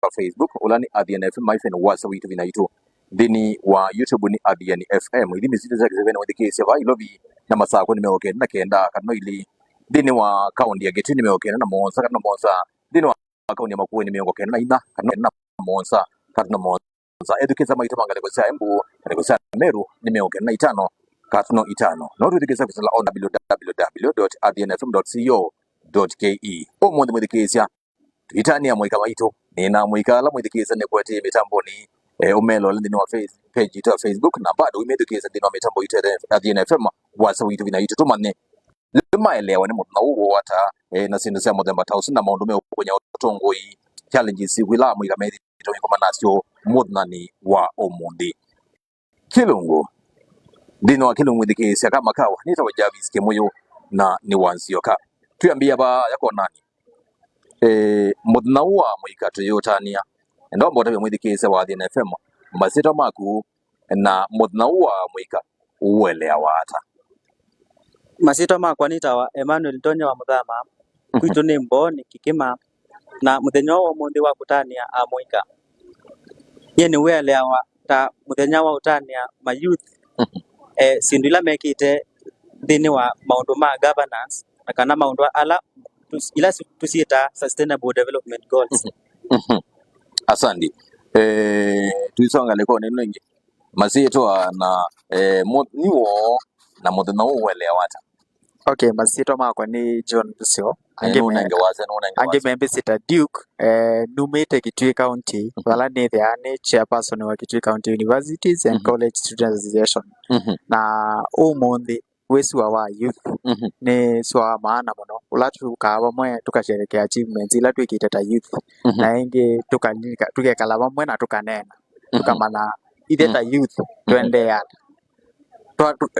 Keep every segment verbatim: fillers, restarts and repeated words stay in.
wa Facebook, ũla nĩ Athiani F M hyphen Wasya Witũ Vinya Witũ. Nthĩnĩ wa YouTube nĩ Athiani F M. Ithimi sitũ sya kĩseveni wĩthukĩĩsya vaa Ilovi na Masakũ nĩ mĩongo kenda na kenda katono ilĩ. Nthĩnĩ wa kaunti ya Kitui nĩ mĩongo kenda na mũonza katono mũonza. Nthĩnĩ wa kaunti ya Makueni nĩ mĩongo kenda na inya katono mũonza katono mũonza. Ethukĩĩsya maitũ ma ngalĩko sya Embu, ngalĩko sya Meru nĩ mĩongo kenda na itano katono itano. No twĩthukĩĩsya kwĩsĩla o W W W dot athiani F M dot co dot K E. Ũmũnthĩ mwĩthukĩĩsya, tũitanĩa amũika maitũ. Nĩ na amũika ala mwĩthukĩĩsya nĩkũetee mĩtambonĩ, eh, ũmelole nthĩnĩ wa Face-, page yitũ ya Facebook, na bado wĩmĩthukĩĩsya nthĩnĩ wa mĩtambo yitũ ya Athiani F M, Wasya Witũ Vinya Witũ, tũmanye nĩmaeleawa nĩ mũthenya ũũ woo ata, eh, na syĩndũ sya mũthemba ta ũsu na maũndũ meũkũnya ũtongoi, challenges sikwĩla amũika methĩĩtwe maikomana nasyo mũthenyanĩ wa ũmũnthĩ. Kĩlungu. Nthĩnĩ wa Kĩlungu ĩthukĩĩsya kama kawa, nĩtawa Jarvis Kĩmũyũ na nĩ wa Nzioka. Twĩambĩĩa vaa yakonani. Eh, mũthenya ũũ wa amũika tũyĩũtanĩa. Ndomba ũtavya mwĩthukĩĩsya wa Athiani F M, masyĩtwa maku na mũthenya ũũ wa amũika ũeleawa ata? Masyĩtwa makwa nĩtawa Emmanuel Ntonya wa Mũthama. Mhm. Kwitũ nĩ Mbooni, Kĩkĩma, na mũthenya ũũ wa ũmũnthĩ wa kũtanĩa amũika, nyie nĩwĩeleawa ta mũthenya wa ũtanĩa ma youth, mhm, eh, syĩndũ ila mekĩte nthĩnĩ wa maũndũ ma governance, na kana maũndũ ala tũs-, ila si-, tũsyĩtaa sustainable development goals. Mhm. Mhm. Asante. Eh, tũisonga ngalĩkonĩ ĩno ĩngĩ. Masyĩtwa na, eh, mo-, nĩ woo na mũthenya ũũ ũeleawa ata? Okay, masyĩtwa makwa nĩ John Busio. Eh, angĩ me-, nũnenge wasya, nũnenge angĩ wasya. Membĩsĩ ta Duke, eh, numĩte Kitui County, mhm, vala nĩthĩaa nĩ chairperson wa Kitui County Universities and, mhm, College Students Association. Mhm. Na ũmũnthĩ wĩ sua wa youth, mhm, nĩ sua wa maana mũno, ũla tũkaa vamwe tũkasherekea achievements ila twĩkĩte ta youth, mhm, na ĩngĩ tũkalika-, tũkekala vamwe na tũkaneena, mhm, tũkamanya ithe, mhm, ta youth, mhm, twendeea ata. Twa-, tũ-,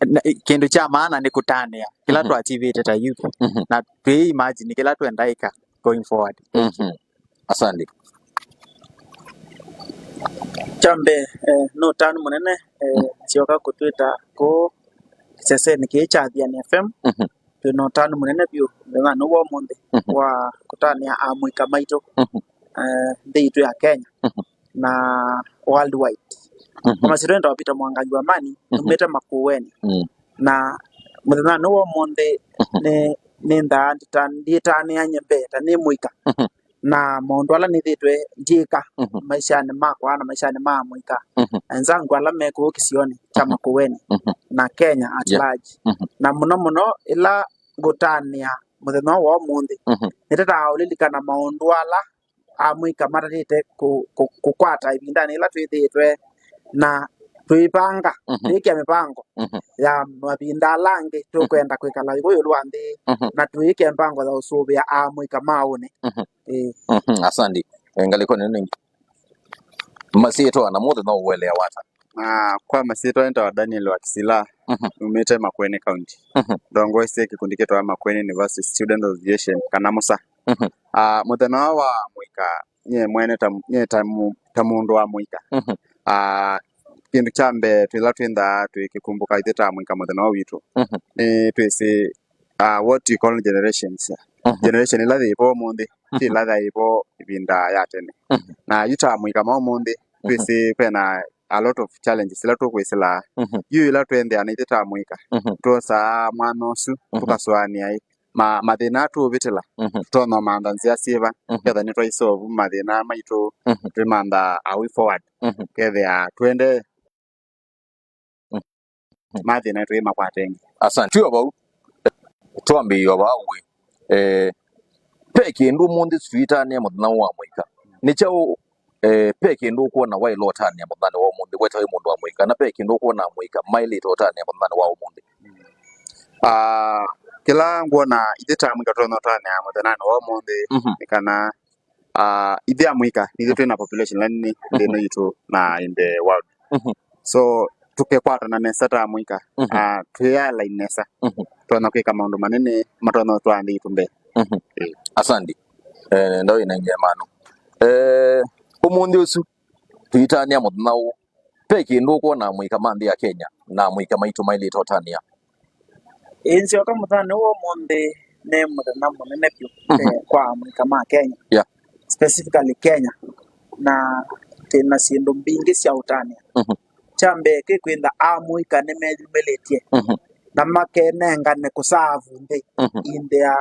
na, kĩndũ kya maana nĩ kũtanĩa kĩla, mhm, twachievĩte ta youth, mhm, na twĩ imagine kĩla twendaĩka going forward. Mhm. Asante. Kya mbee, eh, nĩ ũtanu mũnene, eh, mhm, Nzioka kũtwĩta kũũ kĩsesenĩ kĩĩ kya Athiani F M. Mhm. Twĩ na ũtanu mũnene vyũ mũthenyanĩ wa ũmũnthĩ, mhm, wa kũtanĩa amũika maitũ, mhm, eh, nthĩ yitũ ya Kenya, mhm, na worldwide. Mhm. Kwa masyĩtwa nĩtawa Peter Mwangangi wa Mani, mhm, numĩte Makueni. Mm. Na mũthenyanĩ wa ũmũnthĩ, mhm, nĩ, nĩndaa ndita-, ndiĩtanĩany'e mbee ta nĩ mũika. Mhm. Na maũndũ ala nĩthĩtwe ndyĩka, mhm, maishanĩ makwa na maishanĩ ma amũika, mhm, na enzangu ala me kũũ kĩsionĩ kya, mhm, Makueni, mhm, na Kenya at, yeah, large. Mhm. Na mũno mũno ĩla ngũtanĩa mũthenya wa ũmũnthĩ, mhm, nĩtataa ũlilikana maũndũ ala amũika matatĩte kũ-, kũ-, kũkwata ĩvindanĩ ĩla twĩthĩĩtwe na tũivanga, mhm, twĩkĩa mĩvango, mhm, ya mavinda ala angĩ tũkwenda kwĩkala ĩvo ĩũlũ wa nthĩ, mhm, na twĩkĩa mĩvango ya ũsũvĩa amũika maaũnĩ. Mhm. Ĩĩ. Mhm. Asante. Eh, ngalĩkonĩ ĩno ĩngĩ. Masyĩtwa na mũthenya ũũ ũeleawa ata? Ah, kwa masyĩtwa nĩtawa Daniel wa Kisila, mhm, numĩte Makueni County. Mhm. Ndongoesye kĩkundi kĩtawa Makueni University Student Association, kana MUSA. Mhm. Ah, mũthenya wa amũika, nyie mwene ta, nyie ta mu-, ta mũndũ wa mũika. Mhm. Ah, kĩndũ kya mbee, twĩla twĩnthaa tũikĩkumbuka ithyĩ ta amũika mũthenya wa witũ, mhm, nĩ twĩsĩ, ah, what we call generations. Mhm. Generation ĩla yĩvo ũmũnthĩ, mhm, ti ĩla yaĩvo ĩvinda ya tene. Mhm. Na yu ta amũika ma ũmũnthĩ, mhm, twĩsĩ kwĩna a lot of challenges ila tũkwĩsĩla. Mhm. Yu ĩla twĩendeea na ithyĩ ta amũika, mhm, twosaa mwana ũsu, mhm, tũkasũanĩa ĩ, ma-, mathĩna tũũvĩtĩla, mhm, tũtonya ũmantha nzĩa syĩva, mhm, ketha nĩtwaisolve mathĩna maitũ, mhm, twĩmantha a way forward, mhm, kethĩa twende, mhm, mathĩna tũimakwata ĩngĩ. Asante. Twĩ o vau, twambĩĩe o vau ĩ. Eh, ve kĩndũ ũmũnthĩ tũitanĩa mũthenya wa mũika. Nĩ kyaũ, eh, ve kĩndũ ũkwona waĩle ũtanĩa mũthenyanĩ wa ũmũnthĩ, weta wĩ mũndũ wa mũika, na ve kĩndũ ũkwona amũika maĩlĩte ũtanĩa mũthenyanĩ wa ũmũnthĩ? Ah, kĩla ngwona ithyĩ ta amũika tũtonya ũtanĩa mũthenyanĩ wa ũmũnthĩ, mhm, nĩ kana, ah, ithyĩ amũika nithyĩ, mhm, twĩ na population ĩla nini nthĩ ĩno, mhm, yitũ na in the world. Mhm. So, tũkekwatana nesa ta amũika, mhm, ah, twĩ align nesa, mhm, tũtonya kwĩka maũndũ manene matonya ũtwaa nthĩ yitũ mbee. Mhm. Ĩĩ. Asante. Eh, nenda ũinengie mano. Eh, ũmũnthĩ ũsu, tũitanĩa mũthenya ũũ, ve kĩndũ ũkwona amũika ma nthĩ ya Kenya na amũika maitũ maĩlĩte ũtanĩa? Ĩĩ, Nzioka, mũthenyanĩ wa ũmũnthĩ nĩ mũthenya mũnene vyũ, mhm, eh, kwa amũika ma Kenya. Yeah. specifically Kenya, na twĩ na syĩndũ mbingĩ sya ũtanĩa. Mhm. Kya mbee, kĩ kwĩtha amũika nĩmeyumĩlĩtye Mhm. na makenengane kũsaavu nthĩ Mhm. in their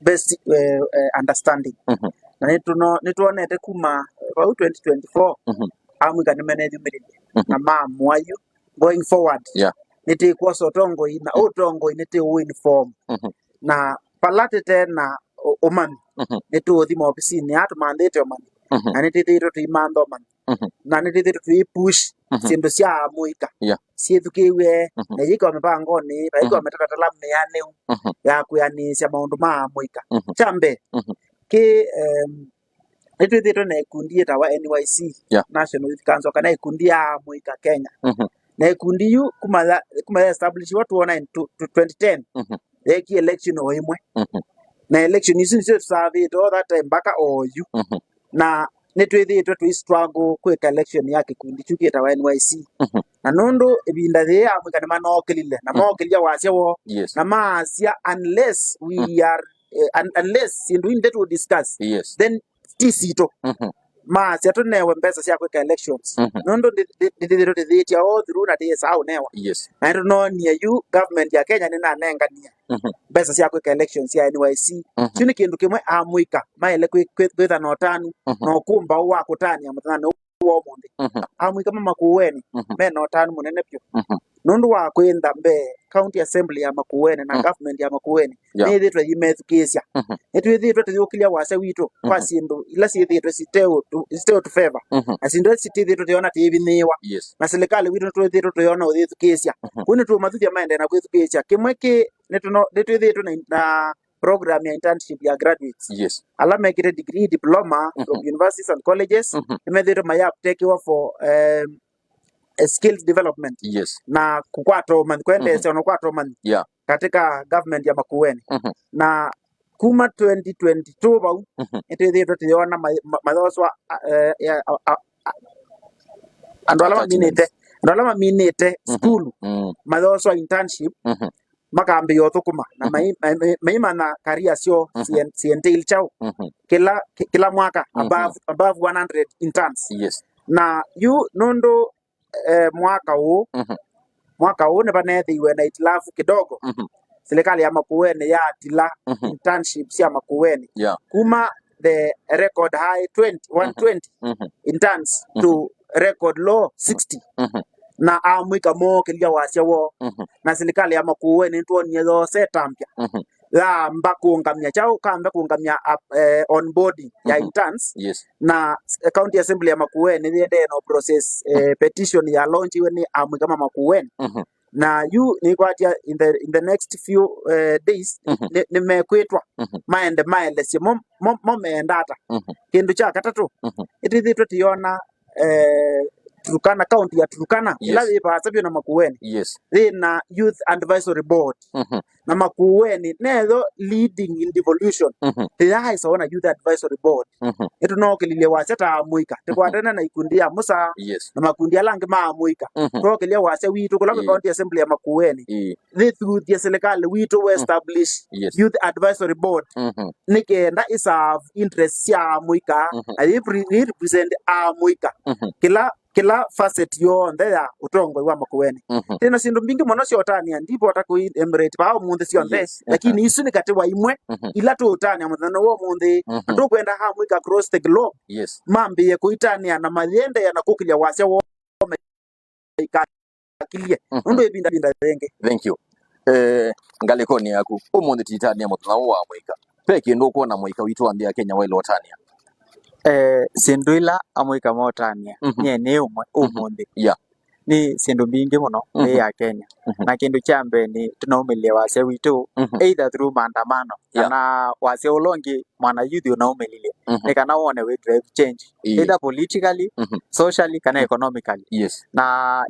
best, eh, eh, understanding. Mhm. Na nĩtũno-, nĩtwonete kuma vau twenty twenty-four, Mhm. amũika nĩmeneyumĩlĩlye Mhm. na maamũa yu going forward. Yeah. Nĩtĩkwosa ũtongoi, na Mm. ũtongoi nĩtĩũinform. Mhm. Na vala tĩte na ũ-, ũmanyi, Mhm. nĩtũũthi maovisinĩ aa tũmanthĩte ũmanyi. Mhm. Na nĩtĩthĩĩtwe tũimantha ũmanyi. Mhm. Na nĩtwĩthĩĩtwe tũipush Mhm. syĩndũ sya amũika Yeah. syĩthukĩĩw'e, Mhm. na yĩkĩwa mĩvangonĩ, vaikĩwa Mhm. mĩtatatala mĩanĩu Mhm. ya kwĩanĩĩsya maũndũ ma amũika. Mhm. Kya mbee, Mhm. kĩ, em, nĩtwĩthĩĩtwe na ikundi yĩtawa N Y C, Yeah. National Youth Council, kana ikundi ya amũika Kenya. Mhm. Na ikundi yu kuma ya, kuma ya establishiwa twenty ten, Mhm. yeekie election o ĩmwe. Mhm. Na election isu nĩsyo tũsavĩte all that time mpaka oyu. Mhm. Na nĩtwĩthĩĩtwe tũi struggle kwĩka election ya kĩkundi kyu kĩtawa N Y C. Mhm. Na nũndũ ĩvinda yĩĩ amũika nĩmanookĩlile, na Mhm. mookĩlya wasya woo, Yes. na maasya, unless we Mhm. are, eh, un-, unless syĩndũ inthe tũ discuss, Yes. then ti sitũ. Mhm. Maasya tũnewe mbesa sya kwĩka elections. Mhm. Nũndũ ndi-, ndi-, ndithĩtwe tĩthĩĩtya all through na tĩyĩsaa ũnewa. Yes. Na nĩtũnoonie yu government ya Kenya nĩnanenganie Mhm. mbesa sya kwĩka elections sya N Y C. Mhm. Kyu nĩ kĩndũ kĩmwe amũika maĩle kwĩ-, kwĩ-, kwĩtha na ũtanu Mhm. na ũkũmbaũ wa kũtanĩa mũthenyanĩ ũũ wa ũmũnthĩ. Mhm. Amũika ma Makueni Mhm. me na ũtanu mũnene vyũ. Mhm. Nũndũ wa kwĩntha mbee, County Assembly ya Makueni na Mhm. government ya Makueni Yeah. nĩyĩthĩtwe yĩmethukĩĩsya. Mhm. Nĩtwĩthĩĩtwe tũyũkĩlya wasya witũ kwa Mhm. syĩndũ ila syĩthĩĩtwe siteũtũ-, siteũtũfeva. Mhm. Na syĩndũ ila sitĩthĩĩtwe tũyona tĩĩvinyĩĩwa. Yes. Na silikalĩ witũ nĩtwĩthĩĩtwe tũyona ũyĩthukĩĩsya. Mhm. Kũu nĩtũũmathuthya maendee na kwĩthukĩĩsya. Kĩmwe kĩ, nĩtũno-, nĩtwĩthĩĩtwe na, na program ya internship ya graduates. Yes. Ala mekĩte degree, diploma Mhm. from universities and colleges, Mhm. nĩmethĩĩtwe mayaptekiwa for, um, eh, skills development. Yes. Na kũkwata ũmanyi, kwendeesya Mhm. ona kũkwata ũmanyi Yeah. katika government ya Makueni. Mhm. Na kuma twenty twenty-two vau, Mhm. nĩtwĩthĩĩtwe tũyona ma-, ma-, mayoswa, a-, eh, ya, a-, a-, a-, andũ ala maminĩte, Attachments. Andũ ala maminĩte Mhm. sukulu, Mm. mayoswa internship, Mhm. makambĩĩa ũthũkũma, na Mhm. mai-, mai-, mai-, maimanya career syoo Mhm. sien-, sientail kyaũ Mhm. kĩla, kĩ-, kĩla mwaka, Mhm. above, above one hundred interns. Yes. Na yu nũndũ, eh, mwaka ũũ, Mhm. mwaka ũũ nĩvaneethĩiwe na itilafu kidogo. Mhm. Silikalĩ ya Makueni yatila Mhm. internship sya Makueni. Yeah. Kuma the record high twenty, Mhm. one twenty Mhm. interns Mhm. to record low sixty. Mhm. Na amũika mookĩlya wasya woo. Mhm. Na silikalĩ ya Makueni nĩtwonie yose ĩtambya. Mhm. Yamba kũũngamya kyaũ, kamba kũũngamya ap-, eh, onboarding ya Mhm. interns. Yes. Na s-, County Assembly ya Makueni nĩyĩendee na process, eh, Mhm. petition ya launchiwe nĩ amũika ma Makueni. Mhm. Na yu nĩkwatya in the, in the next few, eh, days, Mhm. nĩ, nĩmekwĩtwa Mhm. maende maelesye mo, mo, mo meenda ata. Mhm. Kĩndũ kya katatũ, Mhm. nĩtwĩthĩĩtwe tũyona, eh, Turkana, county ya Turkana, ĩla Yes. yĩ vaasa vyũ na Makueni, Yes. yĩ na youth advisory board. Mhm. Na Makueni neyo leading in devolution. Mhm. Tĩyaaĩsa wona youth advisory board. Mhm. Nĩtũnookĩlilye wasya ta amũika. Mhm. Tũkwatene na ikundi ya Musa Yes. na makundi ala angĩ ma amũika. Mhm. Twookĩlya wasya witũ kũla kwĩ Ĩĩ. County Assembly ya Makueni. Ĩĩ. Yĩthuthye silikalĩ witũ we Mhm. establish Yes. youth advisory board. Mhm. Nĩ kenda ĩserve interest sya amũika. Mhm. Na yĩ pre-, yĩ represent amũika. Mhm. Kĩla kĩla facet yonthe ya ũtongoi wa Makueni. Mhm. Twĩ na syĩndũ mbingĩ mũno sya ũtanĩa, ndivota kũenumerate vaa ũmũnthĩ syonthe, Yes. Mhm. lakini isu nĩ katĩ wa imwe Mhm. ila tũũtanĩa mũthenya wa ũmũnthĩ, na Mhm. tũkwenda amũika across the globe Yes. mambĩĩe kũitanĩa na mayĩendeea na kũkĩlya wasya woo maikakĩlye. Mhm. Nũndũ ĩvinda, ĩvinda yĩngĩ. Thank you. Eh, ngalĩkonĩ yaku, ũmũnthĩ tũitanĩa mũthenya ũũ wa amũika. Ve kĩndũ ũkwona amũika witũ wa nthĩ ya Kenya waĩle ũtanĩa? Eh, syĩndũ ila amũika maũtanĩa, Mhm. nyie nĩ ũmwe Mhm. ũmũnthĩ. Yeah. Nĩ syĩndũ mbingĩ mũno Mhm. nthĩ ya Kenya. Mhm. Na kĩndũ kya mbee nĩ tũnaumĩlĩlya wasya witũ, Mhm. either through maandamano, Yeah. kana wasya ũla ũngĩ mwana youth ũnaumĩlĩlye. Mhm. Nĩ kana wone we drive change. Ĩĩ. Either politically, Mhm. socially, kana Mhm. economically. Yes. Na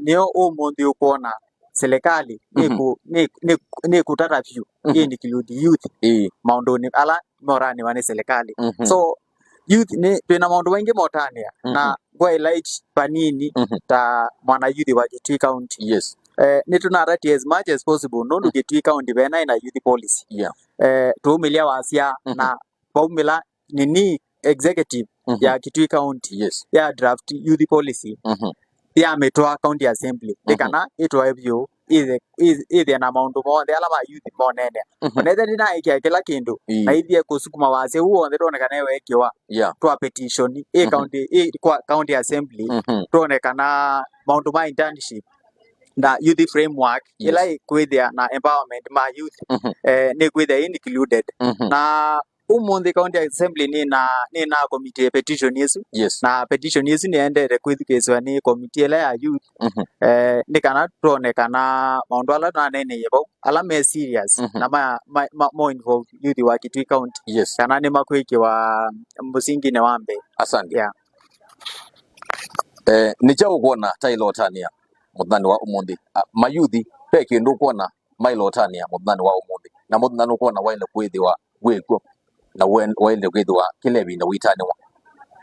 nĩyo ũmũnthĩ ũkwona silikalĩ Mhm. nĩkũ-, nĩ-, nĩ-, nĩkũtata vyũ Mhm. include youth Ĩĩ. maũndũnĩ ala motanĩwa nĩ silikalĩ. Mhm. So, youth nĩ, twĩ na maũndũ maingĩ motanĩa, Mhm. na ngwaĩla ici vanini Mhm. ta mwana youth wa Kitui County. Yes. Eh, nĩtũnatatie as much as possible, nũndũ Mhm. Kitui County venaĩ na youth policy. Yeah. Eh, tũumĩlya wasya Mhm. na vaumĩla nini executive Mhm. ya Kitui County, Yes. ya draft youth policy, Mhm. yamĩtwaa County Assembly, nĩ Mhm. kana ĩtwae vyũ, ĩthe-, ĩth-, ĩthĩe na maũndũ monthe ala ma youth monene. Mhm. Onethe ndĩnaĩkĩa kĩla kĩndũ, Ĩĩ. na ithyĩ kũsukuma wasya ũu w'onthe twone kana ĩweekĩwa. Yeah. Twa petition, ĩ Mhm. county, ĩ kwa County Assembly, Mhm. twone kana maũndũ ma internship na youth framework, Yes. ĩla ĩkwĩthĩa na empowerment ma youth, Mhm. eh, nĩkwĩthĩa included. Mhm. Na ũmũnthĩ County Assembly nĩna, nĩna committee petition ĩsu. Yes. Na petition ĩsu nĩendete kwĩthukĩĩswa nĩ committee ĩla ya youth. Mhm. Eh, nĩ kana twone kana maũndũ ala twaneeneie vau, ala me serious, Mhm. na ma, ma, ma, mo involve youth wa Kitui County. Yes. Kana nĩmakwĩkĩwa mũsinginĩ wa mbee. Asante. Yeah. Eh, nĩ kyaũ ũkwona ta ĩlotanĩa mũthenyanĩ wa ũmũnthĩ? Ah, mayuthi, ve kĩndũ ũkwona mailotanĩa mũthenyanĩ wa ũmũnthĩ, na mũthenya nũkwona waĩle kwĩthĩwa wĩkw'o, na wen-, waĩle kwĩthĩwa kĩla ĩvinda wĩtanĩwa?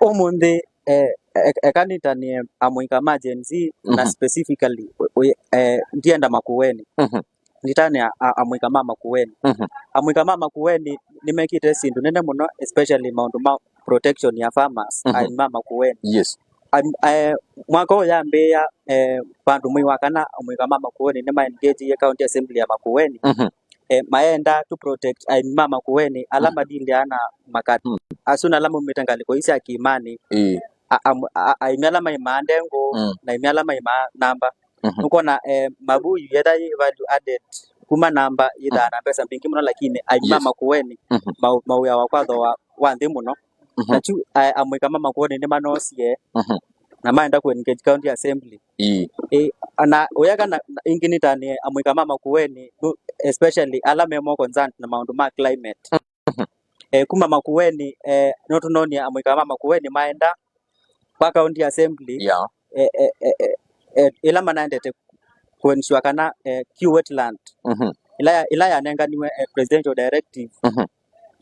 Ũmũnthĩ, eh, e-, eka nĩtanĩe amũika ma Gen Z, na Mhm. specifically, ũ-, ũ-, eh, ndienda Makueni. Mhm. Nditanĩa a-, amũika ma Makueni. Mhm. Amũika ma Makueni nĩmekĩte syĩndũ nene mũno, especially maũndũ ma protection ya farmers, Mhm. aĩmi ma Makueni. Yes. Am-, eh, mwaka ũyũ yambĩĩa, eh, vandũ mwei wa kana, amũika ma Makueni nĩma engage County Assembly ya Makueni. Mhm. Eh, maenda to protect aĩmi ma Makueni ala Mhm. madilĩaa na makatĩ. Mhm. Asu na ala maumĩte ngalĩko ii sya kĩĩmanĩ. Ĩĩ. A-, am-, a-, aĩmi ala maimaa ndengũ, Mm. na aĩmi ala maimaa namba. Mhm. Nũkwona, eh, mavuyu yetha yĩ value added kuma namba yĩthaa Mhm. na mbesa mbingĩ mũno, lakini aĩmi ma Yes. Makueni Mhm. mau-, mawĩawa kwa thooa wa nthĩ mũno. Mhm. Na kyu, a-, amũika ma Makueni nĩmanoosie Mhm. na maenda ku engage County Assembly. Ĩĩ. Ĩ, na ũya kana ĩngĩ nĩtanĩe amũika ma Makueni, nu-, especially ala me more concerned na maũndũ ma climate. Mhm. Eh, kuma Makueni, eh, no tũnonie amũika ma Makueni maenda kwa County Assembly, Yeah. eh, eh, eh, eh, eh, ĩla manaendete ku ensure kana, eh, Q wetland, Mhm. ĩla ya-, ĩla yanenganiwe, eh, presidential directive Mhm.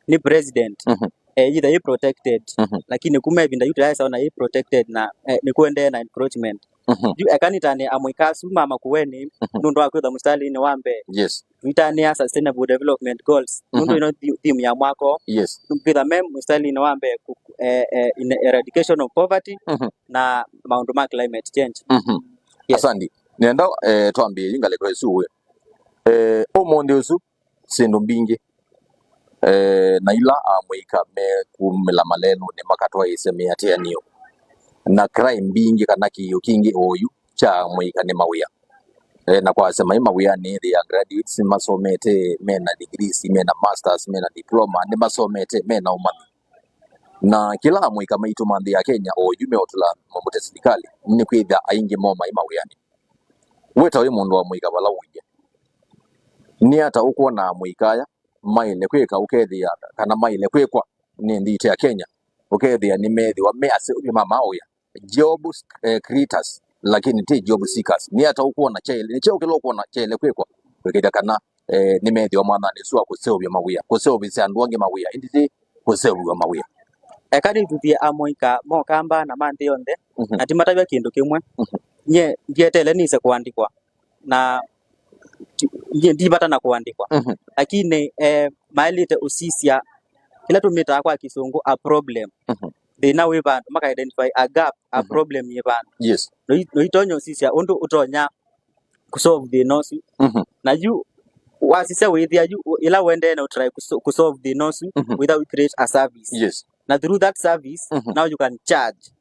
nĩ president, Mhm. eh, yĩthe yĩ protected, Mhm. lakini kuma ĩvinda yu tũyaĩsa ona yĩ protected na, eh, nĩkũendee na encroachment. Mhm. Yu eka nĩtanĩe amũika asu ma Makueni Mhm. nũndũ wa kwĩtha mũstalinĩ wa mbee. Yes. Tũitanĩa sustainable development goals. Nũndũ Mhm. ĩno thi-, theme ya mwaka ũũ. Yes. Kwĩtha me mũstalinĩ wa mbee ku-, eh, eh, in eradication of poverty Mhm. na maũndũ ma climate change. Mhm. Yes. Asante. Nenda, eh, twambĩĩe ngalĩko ĩsu ũĩ. Eh, ũmũnthĩ ũsu, syĩndũ mbingĩ, eh, na ila amũika mekumĩla malelũnĩ makatwaĩĩsya mĩatĩanĩo, na crime mbingĩ kana kĩio kingĩ oyu kya amũika nĩ mawĩa. Eh, na kwasya maĩ mawĩanĩ, they are graduates, nĩmasomete, mena degrees, mena masters, mena diploma, nĩmasomete, mena ũmanyi. Na kĩla amũika maitũ ma nthĩ ya Kenya oyu meũtũla mamũte silikalĩ, nĩ kwĩthĩa aingĩ moo maĩ mawĩanĩ. We ta wĩ mũndũ wa mũika vala ũilye, nĩ ata ũkwona amũika aya maĩle kwĩka ũkethĩa kana maĩle kwĩkwa nĩ nthĩ itũ ya Kenya, ũkethĩa nĩmeethĩwa me aseũvyo ma mawĩa, job, eh, creators, lakini ti job seekers? Nĩ ata ũkwona kyaĩle, nĩ kyaũ kĩla ũkwona kyaĩle kwĩkwa kwĩkĩthya kana, eh, nĩmeethĩwa mwathanĩ ũsu wa kũseũvya mawĩa, kũseũvĩsya andũ angĩ mawĩa, ĩndĩ ti kũseũvĩw'a mawĩa? Eka nĩthuthye amũika ma Ũkamba na ma nthĩ yonthe, Mhm. na timatavya kĩndũ kĩmwe. Mhm. Nyie ndieteele nĩse kũandĩkwa, na ti-, nyie ndi vata na kũandĩkwa. Mhm. Lakini, eh, maĩlĩte ũsisya kĩla tũmĩtaa kwa Kĩsũngũ a problem. Mhm. Thĩna wĩ vandũ, maka identify a gap, a Mhm. problem yĩ vandũ. Yes. Noi-, noitonya ũsisya ũndũ ũtonya kũsolve thĩna ũsu. Mhm. Na yu wasisya wĩthĩa yu, ĩla ũendee na ũtry kũso-, kũsolve thĩna ũsu Mhm. without create a service. Yes. Na through that service, Mhm. now you can charge.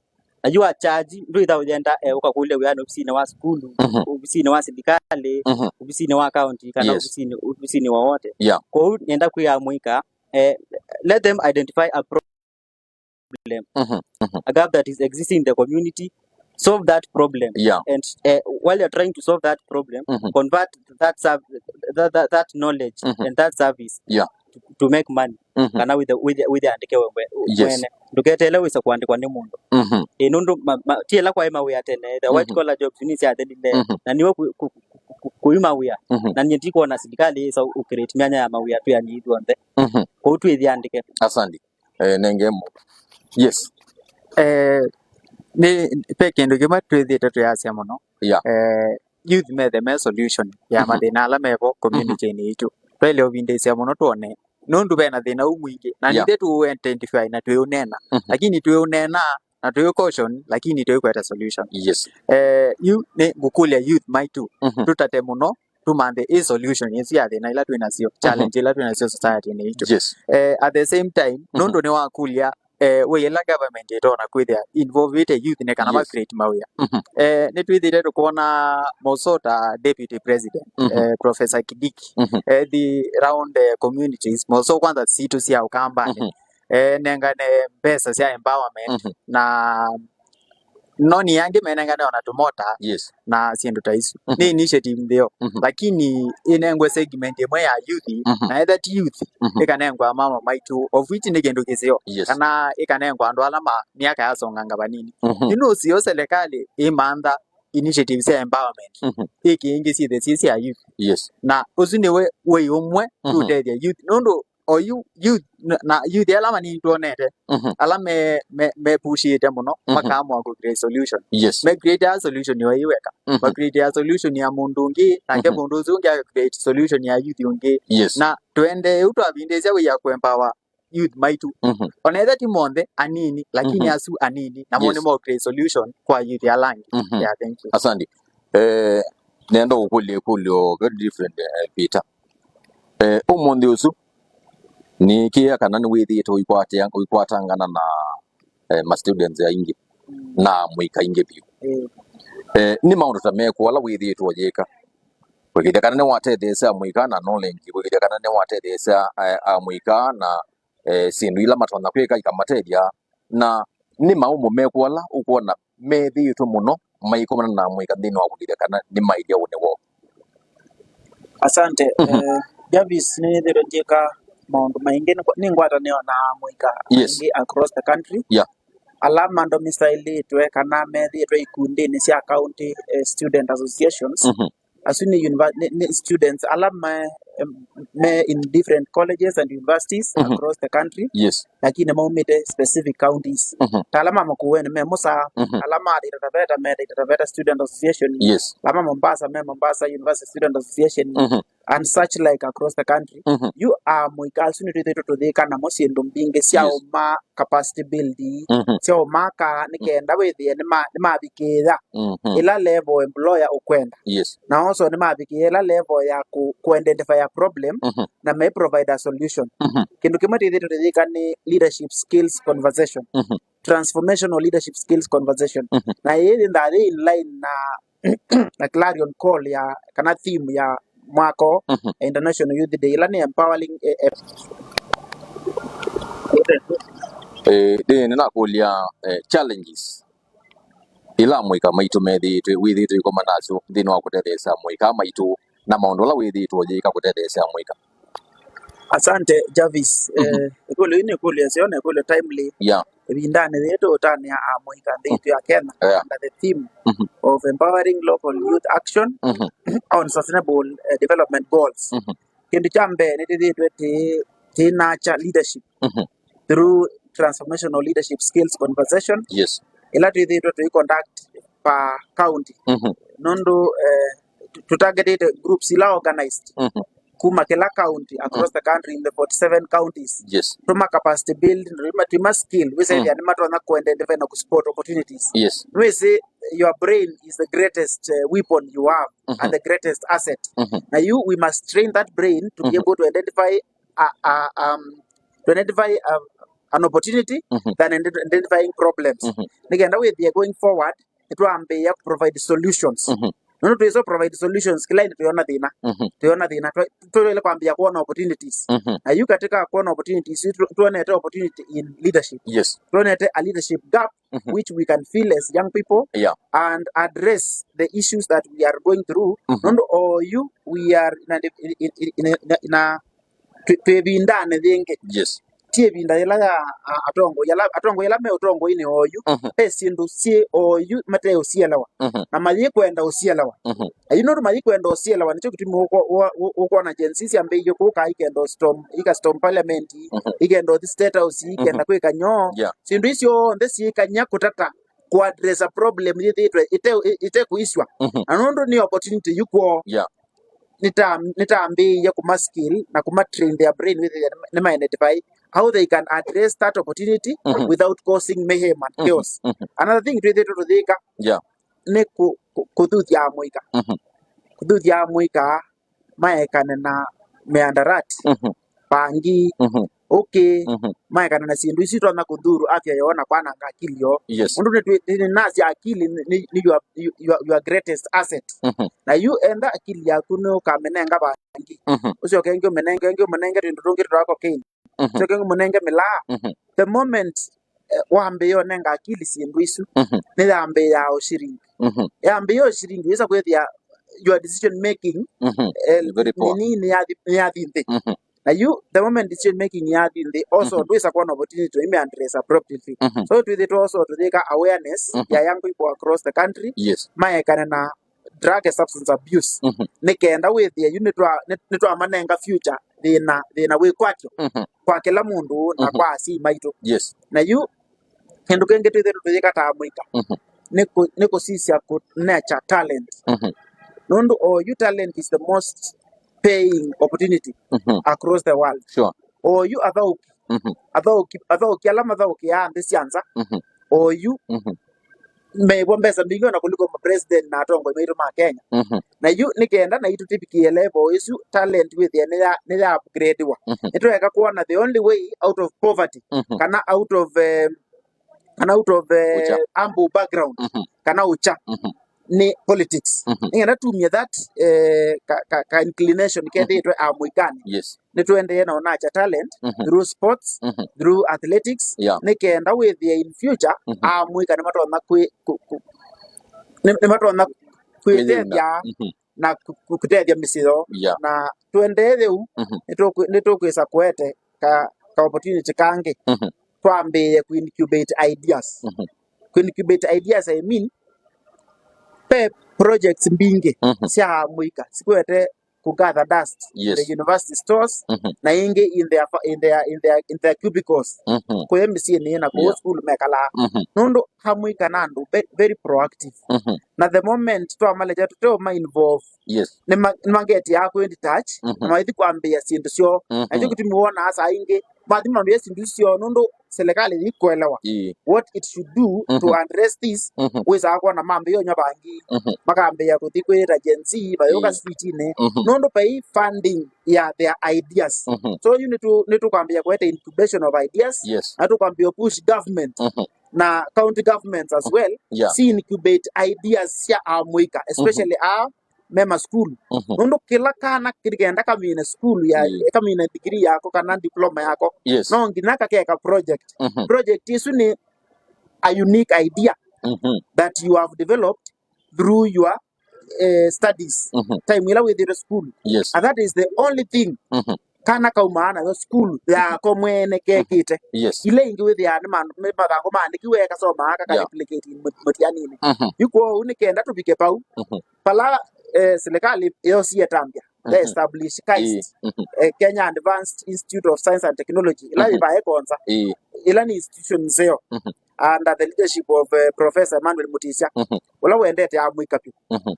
Na yu a charge, ndwĩtha ũyenda, eh, ũkakũlya wĩanĩ ofisinĩ wa sukulu, Mhm. ofisinĩ wa silikalĩ, Mhm. ofisinĩ wa county, kana Yes. ofisinĩ, ofisinĩ wowote. Yeah. Kwoou nĩenda kwĩa amũika, eh, let them identify a problem, Mhm, mhm. a gap that is existing in the community, solve that problem. Yeah. And, eh, while you're trying to solve that problem, Mhm. convert that serv-, that, that, that knowledge Mhm. and that service Yeah. to, to make money. Mhm. Kana with the, with the, with the andĩke we mwe-, Yes. mwene. Ndũketeele wĩse kũandĩkwa nĩ mũndũ. Mhm. Ĩ, nũndũ ma-, ma-, ti ĩla kwaĩ mawĩa tene, the white Mhm. collar jobs nĩ syathelile, Mhm. na nĩwe kũ-, kũ-, kũ-, kũ-, kũi mawĩa. Mhm. Na nyie ndikwona silikalĩ ĩsa ũ-, ũ-create myanya ya mawĩa twĩanĩe ithyonthe. Mhm. Kwoou twĩthĩandĩke. Asante. Eh, nenge mũndũ. Yes. Eh, nĩ, ve kĩndũ kĩmwe twĩthĩĩtwe tũyasya mũno. Yeah. Eh, youth methe me solution ya Mhm. mathĩna ala mevo community-inĩ Mhm. itũ. Twaĩle ũvindĩĩsya mũno twone nũndũ vena thĩna ũũ mwingĩ, na Yeah. nithe tũũ identify na twĩũnena. Mhm. Lakini twĩũnena na twĩ caution, lakini twĩkweta solution. Yes. Eh, yu nĩ ngũkũlya youth maitũ, Mhm. tũtate mũno, tũmanthe ĩ solution ĩsu ya thĩna ila twĩ nasyo, challenge ila twĩ nasyo society-inĩ itũ. Yes. Eh, at the same time, Mhm. nũndũ nĩwakũlya, eh, wĩ ĩla government ĩtonya kwĩthĩa involvĩte youth nĩ kana Yes. ma create mawĩa. Mhm. Eh, nĩtwĩthĩte tũkwona mosota deputy president, Mhm. eh, Professor Kidiki, Mhm. eh, the round, eh, communities, moso kwanza sitũ sya Ũkambanĩ. Mhm. Eh, nengane mbesa sya empowerment Mhm. na noni yangĩ menengane ona tũmota Yes. na syĩndũ ta isu. Mhm. Nĩ initiative ntheo, Mhm. lakini ĩnengwe segment ĩmwe ya youth, Mhm. na etha ti youth, Mhm. ĩkanengwa mama maitũ, of which nĩ kĩndũ kĩseo, Yes. kana ĩkanengwa andũ ala ma myaka yasonganga vanini. Mhm. Yu nũseo serikali ĩmantha initiative sya empowerment, Mhm. ĩkĩ ingĩ syĩthe syĩ sya youth. Yes. Na ũsu nĩwe wĩ ũmwe Mhm. tũtethya youth. Nũndũ o yu youth na, na youth ala manini twonete, Mhm. ala me, me, mepushĩte mũno, Mhm. makaamua kũ create solution. Yes. Me create a solution yo ĩ weka. Mhm. Ma create a solution ya mũndũ ũngĩ, nake Mhm. mũndũ ũsu ũngĩ a create solution ya youth ũngĩ. Yes. Na twende ũu twavindĩsya wĩa kũ empower youth maitũ. Mhm. Ona etha ti monthe anini, lakini Mhm. asu anini, namo Yes. nĩmo create solution kwa youth ala angĩ. Mhm. Yeah, thank you. Asante. Eh, nenda ũkũlya ĩkũlyo very different, eh, Peter. Eh, ũmũnthĩ ũsu, nĩkĩa kana nĩwĩthĩĩtwe ũikwatĩa-, ũikwatangana na, eh, ma students aingĩ Mm. na amũika aingĩ vyũ. Mm. Eh, nĩ maũndũ ta mekũ ala wĩthĩĩtwe ũyĩka? Kũĩkĩĩthya kana nĩwatetheesya amũika na knowledge, kũĩkĩĩthya kana nĩwatetheesya, eh, amũika na, eh, syĩndũ ila matonya kwĩka ikamatethya, na nĩ maũmũ mekũ ala ũkwona methĩĩtwe mũno maikomana na amũika nthĩnĩ wa kũĩkĩĩthya kana nĩmaĩlya ũnĩ woo? Asante. Mhm. Eh, Jarvis, nĩnĩthĩĩtwe ndyĩka maũndũ maingĩ, nĩ ngwatanĩo na amũika Yes. aingĩ across the country. Yeah. Ala mandomisailĩtwe kana methĩĩtwe ikundinĩ sya county, eh, student associations. Mhm. Asu nĩ, univer- nĩ, nĩ students ala me, em, me in different colleges and universities Mhm. across the country, Yes. lakini maumĩte specific counties. Mhm. Ta ala ma Makueni me Musa, Mhm. ala ma Taita Taveta me Taita Taveta Student Association, Yes. ala ma Mombasa me Mombasa University Student Association, Mhm. and such like across the country. Mhm. Yu amũika asu nĩtwĩthĩĩtwe tũyĩka namo syĩndũ mbingĩ sya Yes. ũma capacity building, Mhm. sya ũmaka nĩ kenda wĩthĩe nĩma- nĩmavikĩĩa Mhm. ĩla level employer ũkwenda. Yes. Na also nĩmavikĩĩa ĩla level ya kũ- kũ identify a problem Mhm. na me provide a solution. Mhm. Kĩndũ kĩmwe twĩthĩĩtwe tũyĩka nĩ leadership skills conversation. Mhm. Transformational leadership skills conversation. Mhm. Na ĩĩ yĩthaa yĩ in line na, na clarion call ya, kana theme ya mwaka ũũ, Mhm. ya International Youth Day, ĩla nĩ empowering, eh, eh, Eh, ndĩ nĩnakũlya, eh, challenges ila amũika maitũ methĩĩtwe, wĩthĩĩtwe ikoma nasyo nthĩnĩ wa kũtetheesya amũika maitũ, na maũndũ ala wĩthĩĩtwe ũyĩka kũtetheesya amũika. Asante, Jarvis. Mhm. Eh, ĩkũlyo yĩĩ nĩ ĩkũlyo ĩseo na ĩkũlyo timely. Yeah. Ĩvindanĩ yĩĩ tũũtanĩa amũika nthĩ yitũ ya Kenya Yeah. under the theme Mhm. of empowering local youth action Mhm. on sustainable, eh, development goals. Mhm. Kĩndũ kya mbee nĩtwĩthĩĩtwe tĩ- tĩnakya leadership Mhm. through transformational leadership skills conversation Yes. ĩla twĩthĩĩtwe tũi conduct per county. Mhm. Nũndũ, eh, tũ- tũtargetĩte groups ila organized Mhm. kuma kĩla county across the country in the forty-seven counties. Yes. Tũma capacity build, tũma, tũma skill, wĩsethĩa Mm. nĩmatonya kũ identify na kũ spot opportunities. Yes. Nĩwĩsĩ your brain is the greatest, uh, weapon you have Mhm. and the greatest asset. Mhm. Na you, we must train that brain to be Mhm. able to identify a, a, um, to identify, um, an opportunity Mhm. than ident- identifying problems. Mhm. Nĩkenda wĩthĩe going forward, nĩtwambĩĩa provide solutions. Mhm. Nũndũ twĩsa provide solutions, kĩla ĩndĩ twĩona thĩna. Mhm. Twĩona thĩna, twa- twaĩle kwambĩĩa kuona opportunities. Mhm. Na yu katika kuona opportunities, tu- tuonete opportunity in leadership. Yes. Tuonete a leadership gap, Mhm. which we can fill as young people Yeah. and address the issues that we are going through. Mhm. Nũndũ oyu we are in a, in, in, in, in, in a, twĩ twĩ ĩvindanĩ yĩngĩ. Yes. Ti ĩvinda yĩla ya, a- atongoi ala, atongoi ala me ũtongoinĩ oyu, Mhm. ve syĩndũ syĩ oyu mateũsielewa. Mhm. Na mayĩkwenda ũsielewa. Mhm. Na yu nũndũ mayĩkwenda ũsielewa, nĩkyo kĩtumi ũkwo- ũwa- ũ- ũkwona Gen Z syambĩĩie kũka ikenda storm, ika storm parliament, Mhm. ikenda ũthi State House, ikenda Mhm. kwĩka nyoo. Yeah. Syĩndũ isu syonthe syĩkany'a kũtata kũ address a problem yĩthĩĩtwe ĩte- ĩ- ĩtekũiswa. Mhm. Na nũndũ nĩ opportunity yu kwoo. Yeah. nĩta-, nĩtambĩĩie kũma skill na kũma train their brain with, nĩma identify how they can address that opportunity Mhm. without causing mayhem and Mhm. chaos. Mhm. Another thing twĩthĩĩtwe tũyĩka Yeah. nĩ kũ-, kũ-, kũthuthya amũika. Mhm. Kũthuthya amũika maekane na mĩandarati, Mhm. vangi, Mhm. ũkĩ, Mhm. maekane na syĩndũ isu itonya kũthuru afya yoo na kwananga akili yoo. Yes. Ũndũ nĩtwĩ-, nĩnasya akili nĩ, nĩ, nĩ your, your, your greatest asset. Mhm. Na yu enda akili yaku nĩ ũkamĩnenga vangi. Mhm. Ũsyoke ĩngĩ ũmĩnenge, ĩngĩ ũmĩnenge twĩndũ tũngĩ twa cocaine. Mhm. Ũsyoke ĩngĩ ũmĩnenge mĩlaa. Mhm. The moment eh, wambĩĩa ũnenga akili syĩndũ isu, Mhm. nĩyambĩĩaa ũshiringi. Mhm. Yambĩĩa ũshiringi, wĩsa kwĩthĩa your decision making, Mhm. eh, Very poor. nini nĩyathi, nĩyathi nthĩ. Mhm. Na yu, the moment decision making yathi nthĩ, also Mhm. ndwĩsa kuona opportunity to ime address appropriately. Mhm. So twĩthĩtwe also tũyĩka awareness Mhm. ya young people across the country, Yes. maekane na drug and substance abuse. Mhm. Nĩ kenda wĩthĩe yu nĩtwa-, nĩ-, nĩtwamanenga future thĩna, thĩna wĩ kwakyo Mhm. kwa kĩla mũndũ na Mhm. kwa asyai maitũ. Yes. Na yu kĩndũ kĩngĩ twĩthĩtwe tũyĩka ta amũika Mhm. nĩ kũ-, nĩ kũsisya kũ-, nurture talent. Mhm. Nũndũ oyu talent is the most paying opportunity Mhm. across the world. Sure. Oyu athaũki, Mhm. athaũki, athaũki ala mathaũkĩaa nthĩ sya nza, Mhm. oyu Mhm. meĩvwa mbesa mbingĩ ona kũliko ma president na atongoi maitũ ma Kenya. Mhm. Na yu nĩ kenda naitũ tũvikĩe level ĩsu, talent wĩthĩa nĩ ya, nĩ ya upgradewa. Mhm. Nĩtweka kuona the only way out of poverty, Mhm. kana out of, eh, kana out of, eh, Ũkya. humble background, Mhm. kana ũkya, Mhm. nĩ politics. Mhm. Nĩ kenda tumie that, eh, ka, ka, ka inclination Mhm. kethĩĩtwe amũikanĩ. Yes. Nĩtũendee na ũnakya talent Mhm. through sports, Mhm. through athletics, Yeah. nĩ kenda wĩthĩe in future, Mhm. amũika nĩmatonya kwĩ-, kũ-, kũ-, nĩ-, nĩmatonya Kwĩyĩuna. kwĩtethya Mhm. na kũ-, kũ-, kũtethya mĩsyĩ yoo. Yeah. Na tũendee yĩu, Mhm. nĩtũkwĩ-, nĩtũkwĩsa kũete ka, ka opportunity kangĩ. Mhm. Twambĩĩe kũ incubate ideas. Mhm. Kũ incubate ideas, I mean, ve projects mbingĩ Mhm. sya amũika sikwete kũ gather dust in Yes. the university stores, Mhm. na ingĩ in their fa-, in their, in their, in their cubicles. Mhm. Kũya mĩsyĩnĩ na kũu Yeah. sukulu mekalaa. Mhm. Nũndũ amũika na andũ ve-, very proactive. Mhm. Na the moment twamalekya tũteũma involve, Yes. nĩma-, nĩmangetia kwĩ detach, Mhm. na maithi kwambĩĩa syĩndũ syoo. Mhm. Nakyo kĩtumi wonaa saa ingĩ mathi mambĩĩa syĩndũ isu syoo, nũndũ serikali yĩkũelewa Ĩĩ. what it should do to Mhm. address this. Mhm. Wĩsaa kwona mambĩĩa ũnywa vangi, Mhm. makambĩĩa kũthi kwĩta Gen Z, mayũka Ĩĩ. streetinĩ, Mhm. nũndũ vai funding ya their ideas. Mhm. So yu nĩtũ-, nĩtũkwambĩĩa kũete incubation of ideas, Yes. na tũkwambĩĩa push government Mhm. na county governments as well, Yeah. si incubate ideas sya amũika, especially Mhm. aa me masukulu. Mhm. Nũndũ kĩla kana kĩkenda kamine sukulu ya, Ĩĩ. kamine degree yako kana diploma yako, Yes. no nginya kakeka project. Mhm. Project ĩsu nĩ a unique idea Mhm. that you have developed through your, eh, studies. Mhm. Time ĩla wĩthĩĩtwe sukulu. Yes. And that is the only thing Mhm. kana kaumaa nayo sukulu yako mwene kekĩte. Yes. Ila ingĩ wĩthĩaa nĩ ma-, nĩ mathangũ maandĩkiwe kasomaa Yeah. kakareplicate mũ-, mũtianinĩ. Mhm. Yu kwoou nĩ kenda tũvike vau. Mhm. Vala, eh, serikali yosie tambya, Mhm. ya establish KAIST, Ĩĩ. Mhm. eh, Kenya Advanced Institute of Science and Technology, ila Mhm. ĩvae Konza. Ĩĩ. Ila nĩ institution nzeo Mhm. under the leadership of, eh, Professor Emmanuel Mutisya, Mhm. ũla wendete amũika vyũ. Mhm.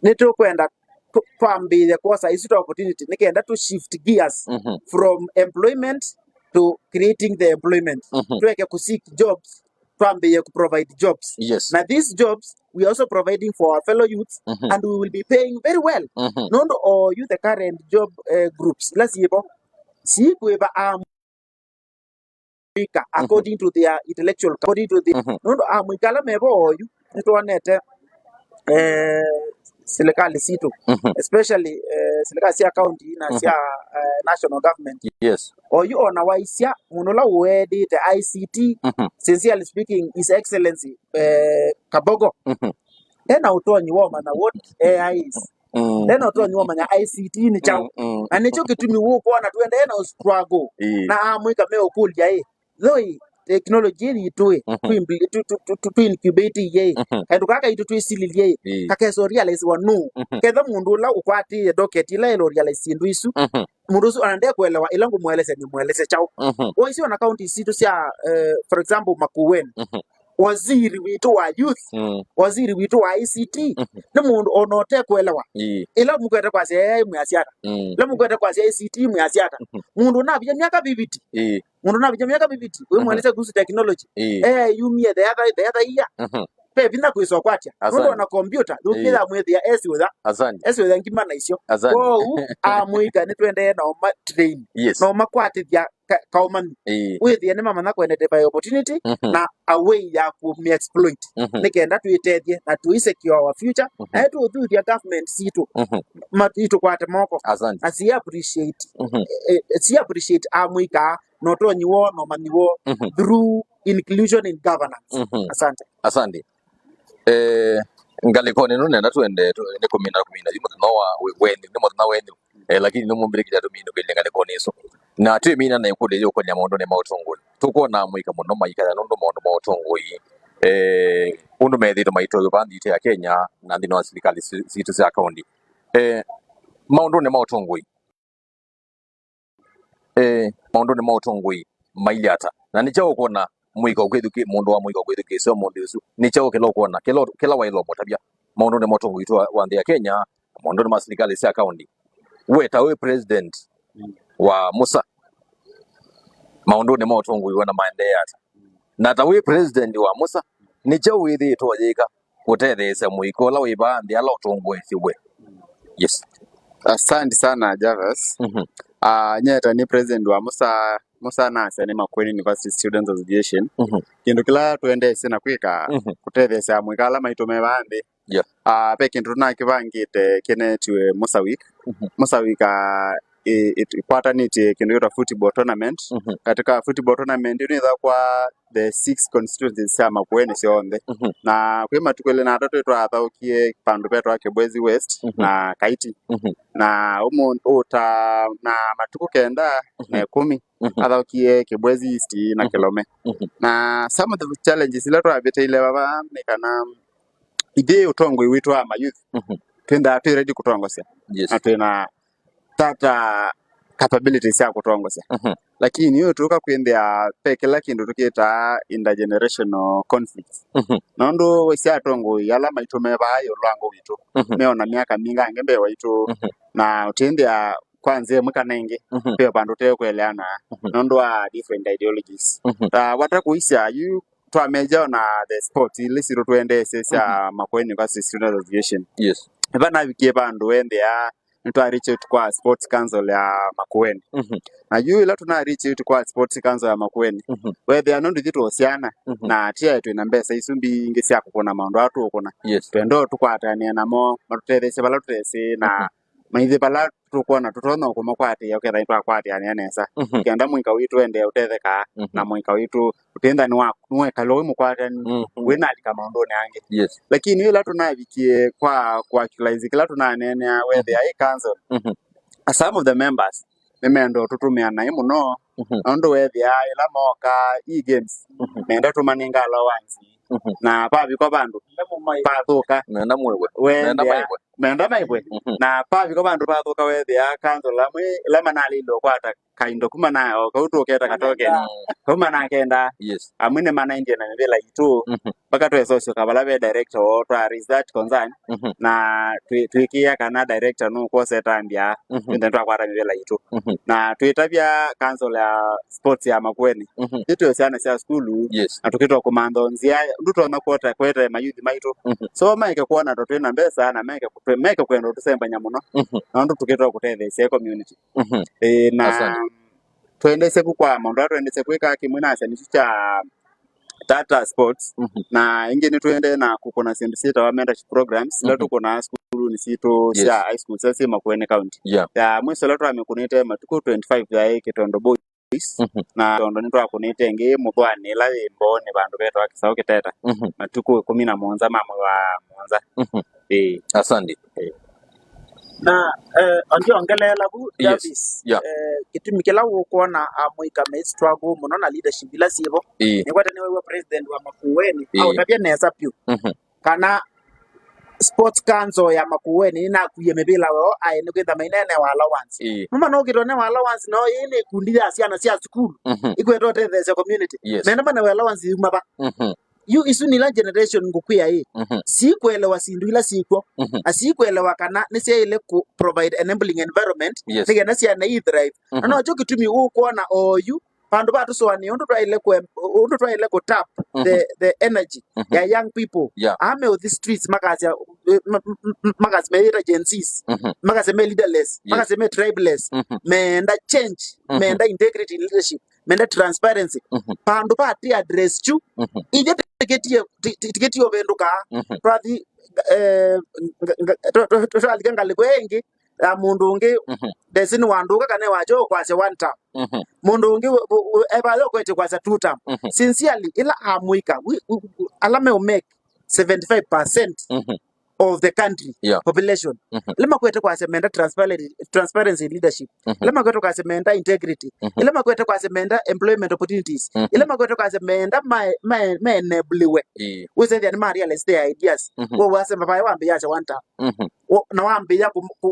Nĩtũkwenda tũ-, twambĩĩe kwosa isu ta opportunity nĩ kenda tũ shift gears Mhm. from employment to creating the employment. Mhm. Tweke kũ seek jobs, twambĩĩe kũ provide jobs. Yes. Na these jobs, we are also providing for our fellow youths Mhm. and we will be paying very well. Mhm. Nũndũ oyu the current job, eh, groups ila syĩvo, sikwĩva amũika Mhm. according to their intellectual, according to the, Mhm. nũndũ amũika ala mevo oyu, nĩtwonete, eh, serikali sitũ, Mhm. especially, eh, serikali sya county na Mhm. sya, eh, national government. Yes. Oyu ona waisya mũndũ ũla ũendĩte I C T, Mhm. sincerely speaking, His Excellency, eh, Kabogo, Mhm. ena ũtonyi wa ũmanya what A I is. Mm. Ena ũtonyi wa ũmanya I C T nĩ kyaũ. Mm, mm. Na nĩkyo kĩtumi ũkwona tũendee na struggle. Ĩĩ. Na amũika meũkũlya ĩ, though technology ĩĩ yitũ ĩ, Mhm. tũ impl-, tũ, tũ, tũ, tũ, tũ incubate ĩ, Mhm. kaĩndũ kaa kaitũ twĩsililye ĩ, Ĩĩ. kakesa realize wa no. Mhm. Ketha mũndũ ũla ũkwatĩĩe docket ĩla ĩlo realize syĩndũ isu, Mhm. mũndũ ũsu ona ndekũelewa ĩla ngũmũelesya nĩmũelesya kyaũ. Mhm. Waisye ona county sitũ sya, eh, for example, Makueni. Mhm. waziri witũ wa youth, Mm. waziri witũ wa I C T, Mhm. nĩ mũndũ ona ũtekũelewa. Ĩĩ. Ĩla mũkwete kwasya A I mwĩasya ata? Mm. Ĩla mũkwete kwasya I C T mwĩasya ata? Mhm. Mũndũ ũnavinya myaka fifty. Ĩĩ. Mũndũ ũnavinya myaka fifty. Wĩ Mhm. mwelesya kuhusu technology. Ĩĩ. A I yumie the other, the other year. Mhm. Ve vinya kwĩsa ũkwatya. Asante. Nũndũ ona computer, Ĩĩ. ndũkĩtha mwĩthĩa esi ũtha. Asante. Esi ũtha ngima na isyo. Asante. Kwoou, amũika nĩtwendee nao ma train. Yes. Nao makwatĩthya ka-, kaũmanyi. Ĩĩ. Wĩthĩe nĩmamanya kũ identify opportunity Mhm. na a way ya kũmi exploit. Mhm. Nĩ kenda twĩtethye na tũi secure our future. Mhm. Na tũthuthya government sitũ Mhm. ma-, itũkwate moko. Asante. Na si appreciate, Mhm. eh, eh, si appreciate amũika na ũtonyi woo na ũmanyi woo Mhm. through inclusion in governance. Mhm. Asante. Asante. Eh, ngalĩkonĩ ĩno nenda twende tu- nĩ kũmina kũmina yu mũthenya wa we- wenyu, nĩ mũthenya wenyu. Eh, lakini nĩmũmbĩlĩkĩlya tũminũkĩlye ngalĩkonĩ ĩsu. Na twĩmina na ĩkũlyo yĩũkũlya maũndũnĩ ma ũtongoi. Tũkwona amũika mũno maikaya nũndũ maũndũ ma ũtongoi. Eh, ũndũ methĩĩtwe maitwaĩwa vaa nthĩ itũ ya Kenya na nthĩnĩ wa silikalĩ si- sitũ sya kaunti. Eh, maũndũnĩ ma ũtongoi. Eh, maũndũnĩ ma ũtongoi mailye ata? Na nĩ kyaũ ũkwona mũika ũkwĩthukĩ-, mũndũ wa mũika ũkwĩthukĩĩsya ũmũnthĩ ũsu? Nĩ kyaũ kĩla ũkwona, kĩla, kĩla waĩlwa mũtavya maũndũnĩ ma ũtongoi witũ wa, wa nthĩ ya Kenya, maũndũnĩ ma silikalĩ sya kaunti? We ta wĩ president wa Musa, maũndũnĩ ma ũtongoi wona maendeea ata? Na ta wĩ president wa Musa, nĩ kyaũ wĩthĩĩtwe ũyĩka kũtetheesya mũika ũla wĩ vaa nthĩ ala ũtongoesye we? Yes. Asante sana, Javas. Mhm. Ah, nyie ta nĩ president wa Musa, Musa Nursery Makueni University Students Association. Mhm. Kĩndũ kĩla tũendeesye na kwĩka Mhm. kũtetheesya amũika ala maitũ me vaa nthĩ. Yeah. Ah, ve kĩndũ tũnakĩvangĩte kĩnetiwe Musa Week. Mhm. Musa Week, ah, ĩ- ĩ- ĩkwatanĩtye kĩndũ kĩtwa football tournament. Mhm. Katika football tournament ĩno ĩthakwa the six constituencies sya Makueni syonthe. Mhm. Na kwĩ matukũ elĩ na atatũ twathaũkie vandũ vetwa Kibwezi West Mhm. na Kaiti. Mhm. Na ũmũ- ũta na matukũ kenda na Mhm. ĩkũmi Mhm. athaũkie Kibwezi East na Mhm. Kilome. Mhm. Na some of the challenges ila twavĩtĩile vava nĩ kana ithyĩ ũtongoi witũ wa mayouth Mhm. twĩthaa twĩ ready kũtongosya. Yes. Na twĩna that, uh, capabilities sya kũtongosya. Mhm. Lakini yu tũka kwĩthĩa ve kĩla kĩndũ tũkĩtaa intergenerational conflicts. Mhm. Nũndũ wĩsĩ atongoi ala maitũ me vaa ĩũlũ wa ngo witũ, Mhm. meona myaka mingĩ angĩ mbee waitũ, Mhm. na ũtĩthĩa kwa nzĩa ĩmwe kana ĩngĩ, Mhm. ve vandũ tũtekweleana Mhm. nũndũ wa different ideologies. Mhm. Ta vata kũisya yu twameja ona the sports ili sitũ twendeesye sya Mhm. Makueni University Student Association. Yes. Ĩva navikie vandũ wendea nĩtwa reach out kwa sports council ya Makueni. Mhm. Na yu ĩla tũna reach out kwa sports council ya Makueni, Mhm. wethĩa no ndithi tũsyana Mhm. na tia twĩna mbesa isu mbingĩ sya kũkũna maũndũ aa tũũkũna. Yes. Twenda tũkwatanĩe namo, matũtetheesye vala tũtesĩ na Mhm. maithe vala tũkwona tũtonya kũmakwatĩĩa, ũkethĩa nĩtwakwatĩanĩa nesa. Mhm. Kenda mũika witũ ũendee ũtethekaa, Mhm. na mũika witũ ũtĩnda nĩwa- nĩwekalwa wĩ mũkwatanu, Mhm. wĩnalika maũndũnĩ angĩ. Yes. Lakini ĩla tũnavikie kwa kuactualize kĩla tũnaneenea, wethĩa Mhm. ĩ council, Mhm. a some of the members nĩmenda ũtũtũmĩa naĩ mũno, Mhm. nũndũ wethĩa ĩla mooka e games, Mhm. menda tũmanenga allowance. Mhm. Na vavika vandũ pathũka. Menda mwĩwe. Menda wendea maĩwe. Menda maĩwe. Mhm. Na pavika vandũ pathũka, wethĩa council amwe ĩla manalĩile ũkwata kaindo kuma na o kau tũketa katoken. Mm. Kau manakenda. Yes. Amwe nĩmanaendie na mĩvĩla itũ. Mhm. Mpaka twesa ũsyoka vala ve director woo twa raise that concern. Mhm. Na twĩ- twĩkĩĩa kana director nũkwosa ĩtambya. Mhm. Twĩnthe nĩtwakwata mĩvĩla itũ. Mhm. Na twĩtavya council ya sports ya Makueni. Mhm. Nĩtwĩ syana sya sukulu. Yes. Na tũkĩtwa kũmantha nzĩa ndũtonya kwota kwete mayuthi maitũ. Mhm. So maeke kwona twa twĩna mbesa na maeke kũtwe- maeke kwenda ũtũsembanya mũno. Mhm. Na ũndũ tũkĩtwa kũtetheesya community. Mhm. Ĩĩ, na Asante. Twendeesye kũkwaa maũndũ ala twendeesye kwĩka kĩmwe na syana isu kya Tata Sports. Mhm. Na ĩngĩ nĩtũendee na kũkũna syĩndũ syĩtawa mentorship programs ila Mhm. tũkũnaa sukulunĩ sitũ sya Yes. high school sila syĩ Makueni County. Yeah. Ya mwĩso ĩla twamĩkũnĩte matukũ twenty-five yaĩ Kĩtondo Boys. Mhm. Na Kĩtondo nĩtwakũnĩte ĩngĩ Mũthwani ĩla yĩ Mbooni vandũ vetawa Kĩsaũ Kĩteta. Mhm. Matukũ ĩkũmi na mũonza ma mwei wa mũonza. Mhm. Ĩĩ. Asante. Ĩĩ. Na, eh, ondiongeleela vu, Yes. Jarvis, Yeah. eh, kĩtumi kĩla ũkwona amũika me struggle mũno na leadership ila syĩvo. Ĩĩ. Nĩkwete nĩwew'a president wa Makueni Ĩĩ. aũtavya nesa vyũ Mhm. kana sports council ya Makueni nĩnakuie mĩvĩla woo aĩ nĩkwĩtha maineenewa allowance. Ĩĩ. Nũma no ũkĩtwa newa allowance no ĩĩ nĩ ikundi ya syana sya sukulu Mhm. ikwenda ũtetheesya community. Yes. Menda manewe allowance yuma va? Mhm. Yu isu nila generation ngũkwĩa ĩ, Mhm. Sikwelewa syĩndũ ila syĩkw'o, Mhm. Na sikwelewa kana nĩsyaĩle ku provide enabling environment Yes. Nĩkenda syana ii thrive. Na Mhm. Nokyo kĩtumi ũkwona oyu vandũ va tũsũanĩe ũndũ twaĩle kũ, ũndũ twaĩle kũ tap the, Mhm. The energy Mhm. Ya young people. Yeah. Aa me ũthi streets makasya, eh, ma, ma, ma, makasya meyĩta Gen Zs. Mhm. Makasya me leaderless. Yes. Makasya me tribeless. Mhm. Meenda change. Mhm. Meenda integrity in leadership. Meenda transparency. Mhm. Vandũ va ti address chu. Mhm. Ithe tiketie, ti- ti- tiketie ũvĩndũka. Mhm. Twathi, eh, nga- nga- twa- twa- twa- twalika ngalĩko ĩngĩ ya mũndũ ũngĩ, Mhm. Ndesi nĩ wandũka kana wakyo kwasya one term. Mhm. Mũndũ ũngĩ evayo kwete kwasya two term. Mhm. Sincerely, ila amũika, we- we- we- ala meũ make seventy-five percent Mhm. Of the country, Yeah. Population. Mhm. Ila makwete kwasya meenda transparency, transparency in leadership. Mhm. Ila makwete kwasya meenda integrity. Mhm. Ila makwete kwasya meenda employment opportunities. Mhm. Ila makwete kwasya meenda ma- ma- maenabliwe. Ĩĩ. Wĩsethĩa nĩ ma realize their ideas. Mhm. Wo wasema vae wambĩĩa asya one term. Mhm. Wo- na wambĩĩa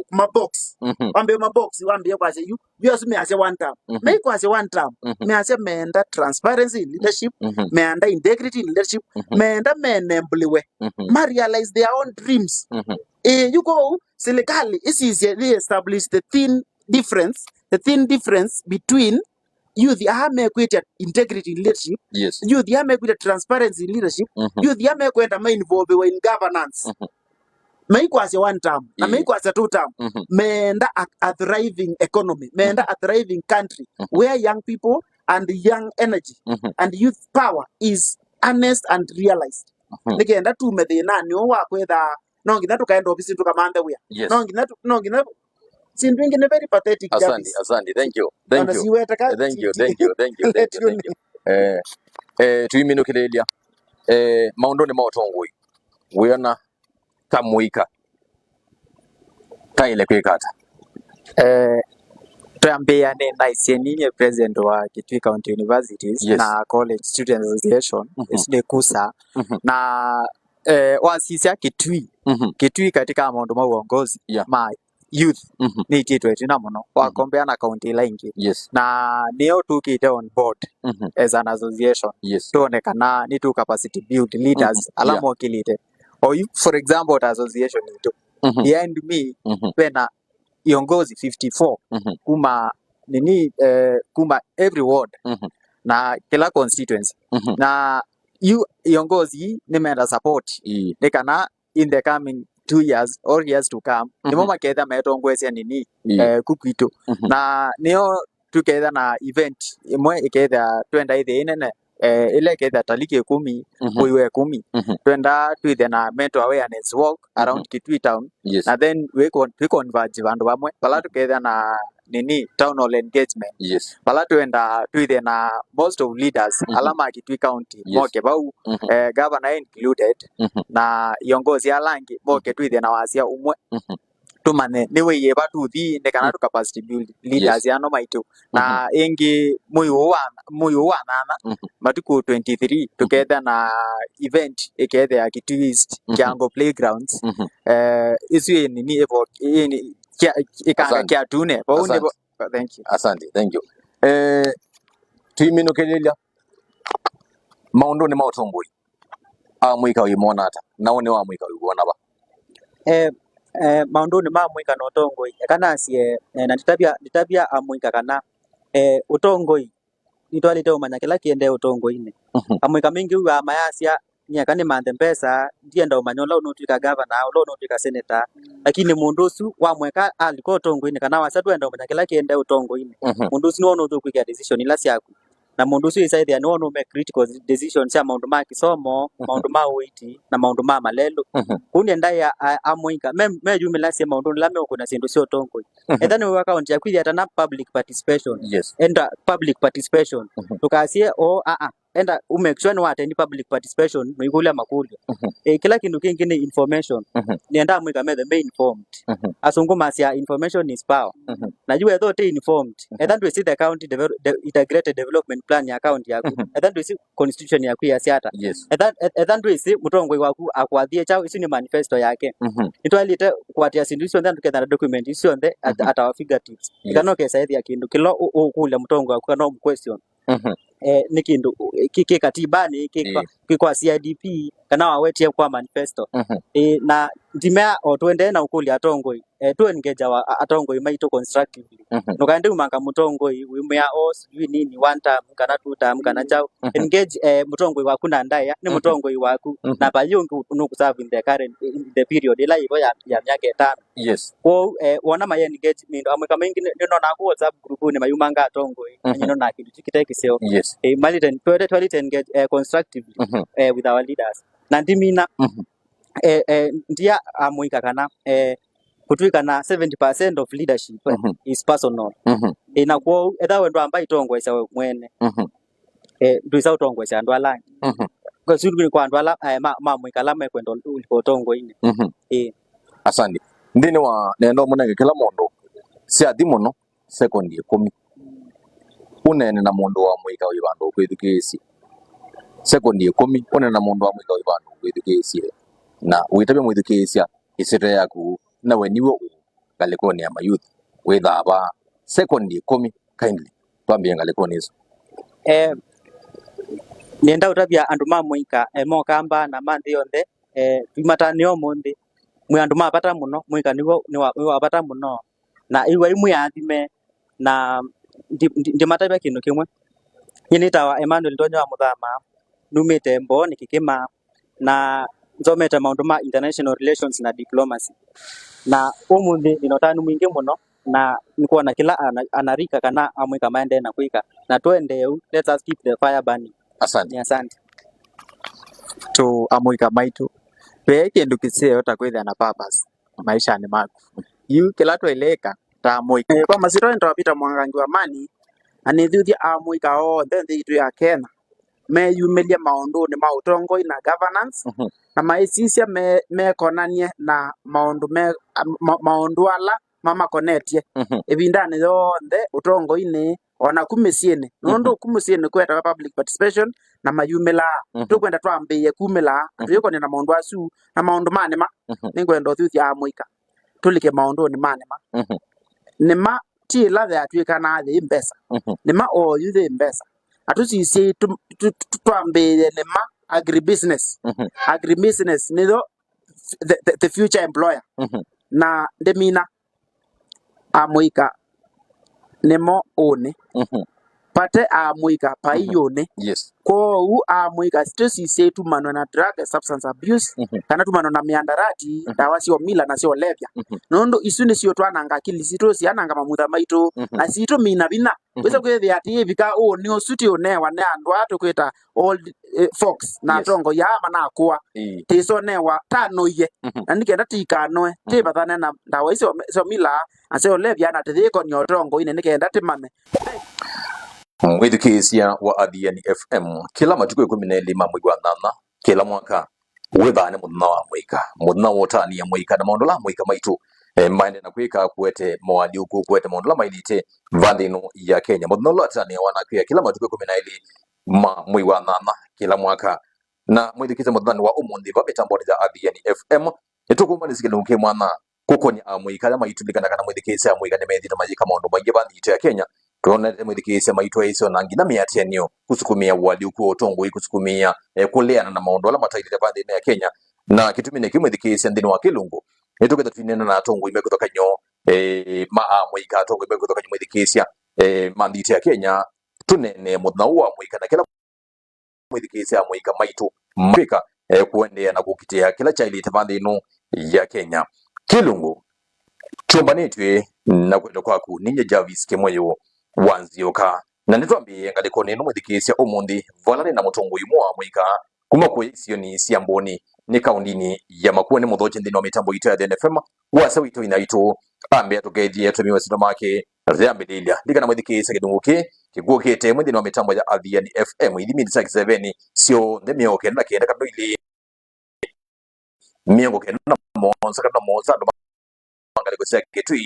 kuma box. Mhm. Wambĩĩa kuma box, wambĩĩa kwasya yu, yu asu measya one term. Mhm. Meikwasya one term. Mhm. Measya meenda transparency in leadership. Mhm. Meenda integrity in leadership. Mhm. Meenda maenabliwe. Mhm. Ma realize their own dreams. Mhm. Ĩĩ, yu kwoou silikalĩ ĩsisye yĩ establish the thin difference, the thin difference between youth aa mekwĩtya integrity in leadership, Yes. Youth aa mekwĩtya transparency in leadership, Mhm. Youth aa mekwenda mainvolviwe in governance. Mhm. Maikwasya one term, na Yeah. Maikwasya two term, Mhm. Meenda a, a thriving economy, meenda Mhm. A thriving country, Mhm. Where young people and young energy Mhm. And youth power is harnessed and realized. Mhm. Nĩkenda tume thĩnanĩ ũũ wa kwĩtha no nginya tũkaenda ofisi tũkamanthe wĩa. Yes. No nginya tu- no nginya syĩndũ ingĩ nĩ very pathetic. Asante, Jarvis. Asante. Thank you. Thank you. Siweteka. Thank you. Thank you. Thank you. Thank you. Thank you. Eh, eh, tuiminũkĩlĩlya. Eh, maũndũnĩ ma ũtongoi. Wĩona kamũika kaĩle kwĩka ata? Eh, twambĩĩa nĩ nice nyie president wa Kitui County Universities Yes. Na College Students Association, Mhm. Ĩsu nĩ KUSA. Mhm. Na eh, wasisya Kitui, Mhm. Kitui katika maũndũ ma uongozi Yeah. Ma youth Mhm. Nĩ ĩtĩtwe ĩtina mũno Mhm. Wakombea na kaunti ila ingĩ. Yes. Na nĩyo tũkĩte on board Mhm. As an association. Yes. Tuone kana nĩ tũ capacity build leaders Mhm. Ala Yeah. Mokĩlĩte. Or you, for example, ta association itũ. Mhm. Behind me, Mhm. Vena iongozi fifty-four Mhm. Kuma nini, eh, kuma every ward Mhm. Na kila constituency. Mhm. Na yu iongozi nĩmenda support. Ii. Nĩ kana in the coming two years or years to come, nĩmo Mhm. Maketha metongoesya nini, Ii. Eh, ku kwitũ. Mhm. Na nĩo tũketha na event ĩmwe ĩketha twenda ĩthĩ ĩnene, eh, ĩla ĩketha taliki ĩkũmi, Mhm. Mwei wa ĩkũmi. Mhm. Twenda twĩthe na mental awareness walk around Mhm. Kitui town. Yes. Na then we con- we converge vandũ vamwe, vala Mhm. Tũketha na nini, town hall engagement. Yes. Vala twenda twĩthe na most of leaders Mhm. Ala ma Kitui County Yes. Moke vau, Mhm. Eh, governor included, Mhm. Na iongozi ala angĩ moke Mhm. Twĩthe na wasya ũmwe. Mhm. Tũmanye nĩ wĩĩ va tũthi, nĩ kana Mhm. Tũ capacity build leaders Yes. Ano maitũ. Na Mhm. Ĩngĩ mwei ũũ wa, mwei ũũ wa nyanya, Mhm. Matukũ twenty-three, Mhm. Tũketha na event ĩkethea Kitui East, Mhm. Kiango Playgrounds. Mhm. Eh, ĩsu ĩ nini, ĩvo, ĩ nĩ, kĩa, ĩkanga Asante. Kĩa tune. Vau nĩ vo. Asante. Thank you. Asante, thank you. Eh, tũiminũkĩlĩlya maũndũnĩ ma ũtongoi. Amũika ũimona ata? Na ũnĩ wa amũika ũiwona va? Eh, eh, maũndũnĩ ma amũika na ũtongoi, eka nasye, eh, na nditavya, nditavya amũika kana, eh, ũtongoi, nĩtwaĩlĩte ũmanya kĩla kĩendee ũtongoinĩ. Mhm. Amũika maingĩ wĩw'aa mayasya, "Nyie eka nĩmanthe mbesa, ndienda ũmanya ũla ũnũtw'ĩka gavana, ũla ũnũtw'ĩka seneta." Lakini mũndũ ũsu wamũeka alika ũtongoinĩ, kana wasya, "Twenda ũmanya kĩla kĩendee ũtongoinĩ." Mhm. Mũndũ ũsu nĩwe ũnũtw'ĩka decision ila syaku. Na mũndũ ũsu ĩsaĩthĩa nĩwe ũnũme critical decision sya maũndũ ma kĩsomo, Mhm. Maũndũ ma ũiiti, na maũndũ ma malelũ. Mhm. Kũu nĩ ndaĩa a- amũika me- meyumĩlasye maũndũnĩ ala meũkũna syĩndũ sya ũtongoi. Mhm. Etha nĩwĩwa kaunti yaku ĩyatana public participation. Yes. Enda public participation. Mhm. Ndũkasye, "Oh, aa, aa." Enda u make sure nĩwatendi public participation, mũikũlya makũlyo. Mhm. Eh, kĩla kĩndũ kĩngĩ nĩ information. Mhm. Nĩenda amũika methe me informed. Mhm. Asũngũ masya, "Information is power." Mhm. Na yu etha ũte informed, Mhm. Etha ndwĩsĩ the county devel- de- integrated development plan ya county yaku, Mhm. Etha ndwĩsĩ constitution yaku yasya ata. Yes. Etha, e- etha ndwĩsĩ mũtongoi waku akwathie kyaũ, isu nĩ manifesto yake. Mhm. Nĩtwaĩlĩte kũatĩa syĩndũ isu syonthe, andũ ketha na document isu syonthe at, Mhm. At our fingertips. Yes. Ĩkana ũkesaĩthĩa kĩndũ kĩla ũ- ũkũlya mũtongoi waku kana ũmquestion. Mhm. eh, nĩ kĩndũ kĩ, kĩ katibanĩ, kĩ kwa, ĩĩ, kĩ kwa C I D P, kana wawetie kwa manifesto. Mhm. Ĩĩ, na ndimea o tũendee na ũkũlya atongoi, eh, tũ engage wa, a-, atongoi maitũ constructively. Mhm. Ndũkaende umanga mũtongoi wĩmwĩa, "Oh, sijui nini, one term, kana two term, kana kyaũ." Mhm. Engage, eh, mũtongoi waku na ndaĩa, nĩ, mhm, mũtongoi waku, mhm, na vai ũngĩ nũkũserve in the current, in the period ĩla yĩvo ya, ya myaka ĩtano. Yes. Kwoou, eh, wona mai engage, mĩndũ amũika maingĩ nĩ, nĩnonaa ku WhatsApp group-inĩ mayumanga atongoi, na, mhm, nĩnonaa kĩndũ kĩu kĩte kĩseo. Yes. Eh, malite, twete, twalite engage, eh, constructively, mhm, eh, with our leaders. Na ndimina, mhm, eh, eh, ndia amũika kana, eh, kũtw'ĩka na seventy percent of leadership, mhm, is personal. Mhm. Eh, na kwoou, etha we ndwamba itongoesya we mwene. Mhm. Eh, ndwĩsa ũtongoesya andũ ala angĩ. Mhm. Kwa sure nĩ kwa andũ ala, eh, ma, ma mũika ala mekwenda ũl-, ũlika ũtongoinĩ. Mhm. Eh. Asante. Nthĩnĩ wa nenda ũmũnenge kĩla mũndũ syathi mũno sekondi ĩkũmi. Ũneene na mũndũ wa mũika wĩ vandũ ũkwĩthukĩĩsye. Sekondi ĩkũmi, ũneene na mũndũ wa mũika wĩ vandũ ũkwĩthukĩĩsye. Na wĩtavya mwĩthukĩĩsya ĩsyĩtwa yaku, na we nĩwe ũ ngalĩkonĩ ya mayouth wĩthaa va? Sekondi ĩkũmi, kindly, twambĩe ngalĩkonĩ ĩsu. Eh, nĩenda ũtavya andũ ma mũika, eh, mokamba na ma nthĩ yonthe, eh, tũimatanĩe ũmũnthĩ. Mwĩ andũ ma vata mũno, mũika nĩw'o, nĩ wa, nĩ wa vata mũno. Na ĩw'ai mwĩ athime, na ndi, ndi, ndimatavya kĩndũ kĩmwe. Nyie nĩtawa Emmanuel Ndonyo wa Mũthama, numĩte Mbooni Kĩkĩma, na nzomete maũndũ ma international relations na diplomacy. Na ũmũnthĩ nĩna ũtanu mwingĩ mũno, na nĩkwona kĩla ana-, anarika kana amũika maendee na kwĩka. Na tũendee ũu, let us keep the fire burning. Asante. Nĩ asante. Tũ amũika maitũ, ve kĩndũ kĩseo ta kwĩthĩa na purpose maishanĩ maku. Yu kĩla twaĩlĩka ta amũika. Eh, kwa masyĩtwa nĩtawa Peter Mwangangi wa Mani, na nĩthuthya amũika onthe nthĩ yitũ ya Kenya meyumĩlye maũndũnĩ ma ũtongoi na governance, mhm, na maisisya me-, mekonany'e na maũndũ me-, ma-, maũndũ ala mamakonetye, mhm, ĩvindanĩ yonthe ũtongoinĩ, o na ku mĩsyĩnĩ. Nũndũ, mhm, ku mĩsyĩnĩ kwetawa public participation na mayumĩlaa. Mhm. Tũkwenda twambĩĩe kumĩlaa, mhm, tũyĩkonĩa na maũndũ asu, na maũndũ ma nĩma. Mhm. Nĩngwenda ũthuthya amũika tũlike maũndũnĩ ma nĩma. Mhm. Nĩma ti ĩla yatw'ĩkanaa yĩ mbesa. Mhm. Nĩma oyu yĩ mbesa. Na tũsisyei tũ-, tũ-, tũ-, twambĩĩe nĩma agribusiness. Mhm. Agribusiness nĩyo the, the, the future employer. Mhm. Na ndĩmina amũika nĩmo ũnĩ. Mhm. Vate amũika vai, mhm, ũnĩ. Yes. Kwoou amũika tũsisyei tũmanwe na drug and substance abuse, mhm, kana tũmanwe na mĩandarati, mhm, ndawa sya ũmila na sya ũlevya. Mhm. Nũndũ isu nĩsyo twananga akili sitũ, syananga mamutha maitũ, mhm, na sitũmina vinya. Mhm. Wĩsa kwĩthĩa atĩ ĩvika ũnĩ ũsu ti ũnewa nĩ andũ aa tũkwĩta old, eh, folks na, yes, atongoi aa manakũa. Ĩĩ. Tĩsonewa tanũie. Mhm. Na nĩ kenda tĩikanũe, mhm, tĩvathane na ndawa isu sya ũmila na sya ũlevya na tĩyĩkonia ũtongoinĩ nĩ kenda tĩmanye. Mwĩthukĩĩsya wa Athiani F M, kĩla matukũ ĩkũmi na elĩ ma mwei wa nyanya kĩla mwaka, wĩthaa nĩ mũthenya wa mũika, mũthenya wa ũtanĩa mũika na maũndũ ala amũika maitũ, eh, maendee na kwĩka, kũete moalyũku, kũete maũndũ ala maĩlĩte va nthĩ ĩno ya Kenya. Mũthenya ũla ũtanĩawa na kwĩa kĩla matukũ ĩkũmi na elĩ ma mwei wa nyanya kĩla mwaka. Na mwĩthukĩĩsya mũthenyanĩ wa ũmũnthĩ va mĩtambonĩ ya Athiani F M, nĩtũkũmbanĩsya kĩlungu kĩ mwanya kũkony'a amũika ala maitũlikana kana mwĩthukĩĩsya amũika nĩmethĩĩtwe mayĩka maũndũ maingĩ va nthĩ yitũ ya Kenya. Twonete mwĩthukĩĩsya maitũ aisyo na nginya mĩatĩanĩo kũsukumĩa ũalyũku wa ũtongoi, kũsukumĩa, eh, kũleana na maũndũ ala mataĩlĩte va nthĩ ĩno ya Kenya. Na kĩtumi nĩkĩ mwĩthukĩĩsya nthĩnĩ wa kĩlungu, nĩtũketha tũineena na atongoi me kĩthokany'o, eh, ma amũika, atongoi me kĩthokany'o mwĩthukĩĩsya, eh, ma nthĩ yitũ ya Kenya. Tũneene mũthenya ũũ wa mũika na kĩla mwĩthukĩĩsya amũika maitũ makwĩka, eh, kũendeea na kũkitĩa kĩla kyaĩlĩte va nthĩ ĩno ya Kenya. Kĩlungu kyũmbanĩtw'e na kwĩtwa kwaku ninyie Jarvis Kĩmũyũ wa Nzioka. Na nĩtwambĩĩe ngalĩkonĩ ĩno mwĩthukĩĩsya ũmũnthĩ, vala nĩ na mũtongoi ũmwe wa amũika kuma kũya isionĩ sya Mboni nĩ kaũndĩnĩ ya Makueni, mũthokye nthĩnĩ wa mĩtambo itũ ya Athiani F M, wasya witũ, ina witũ, ambĩa tũkethie tũmĩwe syĩtwa make. Na tũyambĩlĩlya, likana mwĩthukĩĩsya kĩlungu kĩĩ kĩkũkĩte mwĩ nthĩnĩ wa mĩtambo ya Athiani F M, ithimi nĩ sya kĩseveni syonthe, mĩongo kenda na kenda katono ilĩ, mĩongo kenda na mũonza katono mũonza andũ ma ngalĩko sya Kĩtui,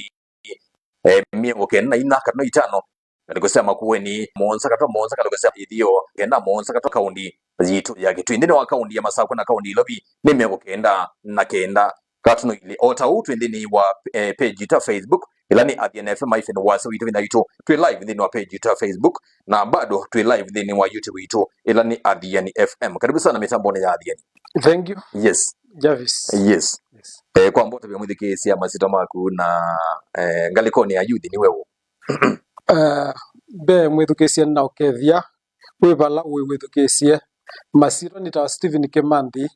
eh, mĩongo kenda na inya katono itano ngalĩko sya Makueni, mũonza katono mũonza ngalĩko sya Ithio, kenda mũonza katono kaũndi yitũ ya Kĩtui. Nthĩnĩ wa kaũndi ya Masakũ na kaũndi Ilovi nĩ mĩongo kenda na kenda katono ilĩ. O ta ũu twĩ nthĩnĩ wa, eh, page ta Facebook, Ĩla nĩ Athiani F M hyphen wasya witũ vinya witũ. Twĩ live nthĩnĩ wa page yitũ ya Facebook, na bado twĩ live nthĩnĩ wa YouTube witũ, ĩla nĩ Athiani F M. Karibu sana mĩtambonĩ ya Athiani. Thank you. Yes. Jarvis. Yes. Yes. Eh, kwa mboto vya mwĩthukĩĩsya masito maku na, eh, ngalĩkonĩ ya youth nĩ weũ? Eh, mbee mwĩthukĩĩsya na ũkethya wĩ vala wĩ wĩthukĩĩsye. Masito nĩ ta Stephen Kimanthi,